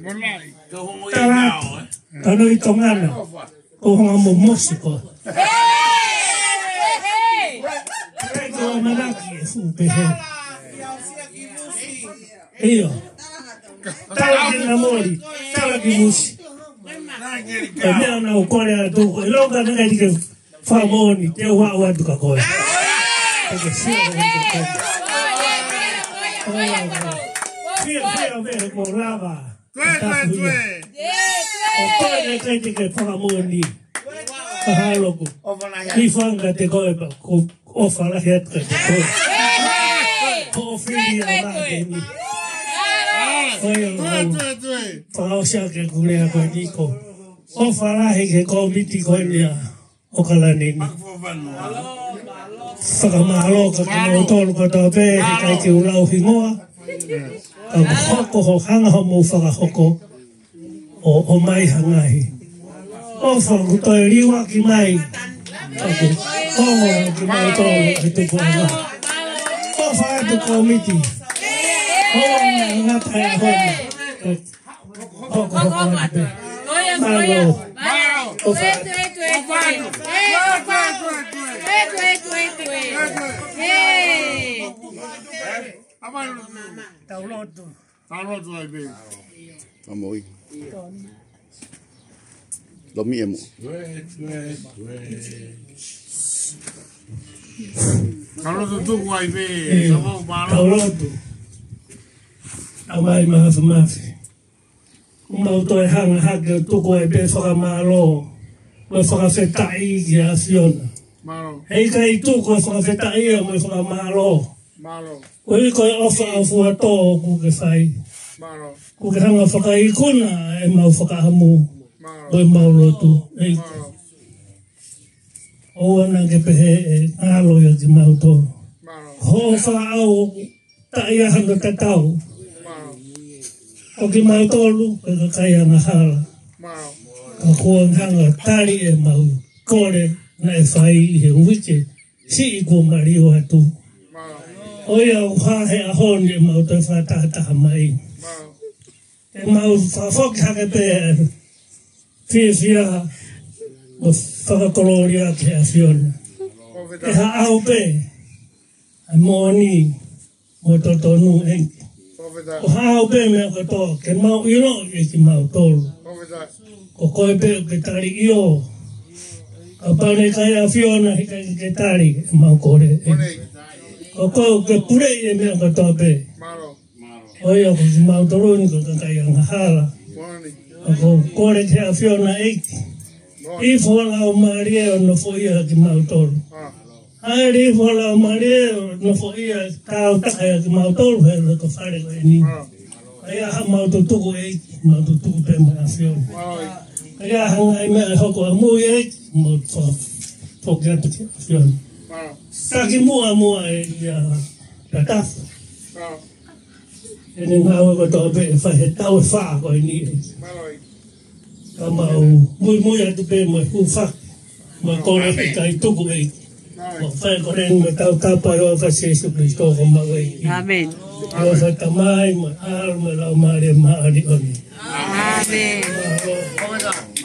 Mālō. Tala atu, tano ʻi Tonga na. Ko honga mo mosi ko. Pea ko e manaki e fuʻu pehē. ʻIo. Tala ki na moli, tala ki musi. Ko e meʻa naʻa ku kole atu, ko e longa na kai ke fakamoʻoni, te u aʻu atu kia koe. Pea ke sio ki he koe. Fia, fia, fia, ko lava. Tue, tue, tue. ʻO koe naʻe ʻikai te ke fakamoʻoni. Ka halo ku. Ni fanga te koe pea ko ʻofa lahi atu kiate koe. Ko e fili ʻa e maʻa ke ni. Ko ia. Tue, tue, tue. Fakaʻosi ʻaki ʻeku lea ko eni ko e ʻofa lahi ki he kōmiti ko eni ʻa ʻAokalani ni. Fakamālō kiate kimoutolu kotoa pē, he ʻikai ke u lau hingoa. Ka ʻoku hoko hoʻo hanga hoʻomou fakahoko ʻo, ʻomai ha ngaahi ʻofa kuo toe liuaki mai. Ka ʻoku ongo kimautolu ʻa e tupuʻanga. ʻOfa atu kōmiti. ʻOfa atu kōmiti. Hoko, hoko atu pē. Mālō. ʻOfa atu. Tau lotu ai pē. Ka moʻi. Lomi e mo. Tue, tue, tue. Ka lotu tuku ai pē, ʻe, sa mau mālō. Ka lotu. Tamai Mafimafi. Mau toe hanga hake ʻo tuku ai pē fakamālō. Mo e fakafetaʻi ki he ʻAfiona. Mālō. Heʻikai tuku e fakafetaʻi ia mo e fakamālō. Mālō. Koeʻuhi ko e ʻofa ʻa e ʻOtua ʻoku ke fai. Mālō. ʻOku ke hanga fakaikuna ʻemau fakaʻamu. Mālō. Ko ʻemau lotu. ʻEiki. Mālō. ʻOua naʻa ke pehē ʻe ngalo ia kimautolu. Mālō. Hoʻo faʻao taʻe ʻi ai hano tatau. Mālō. Ko kimautolu, ko e kakai angahala. Mālō. Ka kuo hanga tali ʻemau kole naʻe fai ʻi he uike siʻi kuo maliu atu. Mālō. ʻOiauē he ʻaho ni ʻemau toe fakatahataha mai. Mālō. ʻEmau fakafoki hake pē fiefia mo fakakolōlia ki he ʻAfiona. Ke haʻu pē ʻa e moʻoni mo e totonu ʻEiki. Ko e haʻu pē meʻa kotoa ke mau ʻiloʻi ʻe kimautolu. Ko koe pē ʻoku ke tali ʻio. Kapau naʻe ʻikai ʻAfiona heʻikai ke tali ʻemau kole ʻEiki. Ko koe ʻoku ke puleʻi e meʻa kotoa pē. Mālō. ʻOiauē ko kimautolu ni ko e kakai angahala. Mālō. Ka ʻoku ou kole ki he ʻAfiona ʻEiki. Ifo ho Laumālie ʻo nofoʻia kimautolu. Hāʻele ifo ho Laumālie ʻo nofoʻia, tauʻatāina kimautolu he loto fale ko eni. ʻA ia ʻoku mau tutuku ʻEiki, mau tutuku pē mo e ʻAfiona. ʻA ia ʻoku ʻi ai e meʻa ʻe hoko ʻamui ʻEiki, mau fa-, foki atu ki he ʻAfiona. Taki muʻa muʻa ʻe ia tatafu. ʻEne ngāue kotoa pē ʻe fai he taʻu ʻe fā ko eni ʻEiki. Ka mau muimui atu pē mo e hūfaki, mo e kole ʻikai tuku ʻEiki. Mau fai e kole ni mo e tautapa ʻi he huafa ʻo Sīsū Kalaisi ko homau ʻEiki. ʻĀmeni. ʻOfa ʻa e Tamai mo e ʻAlo mo e Laumālie Māʻoniʻoni. ʻĀmeni.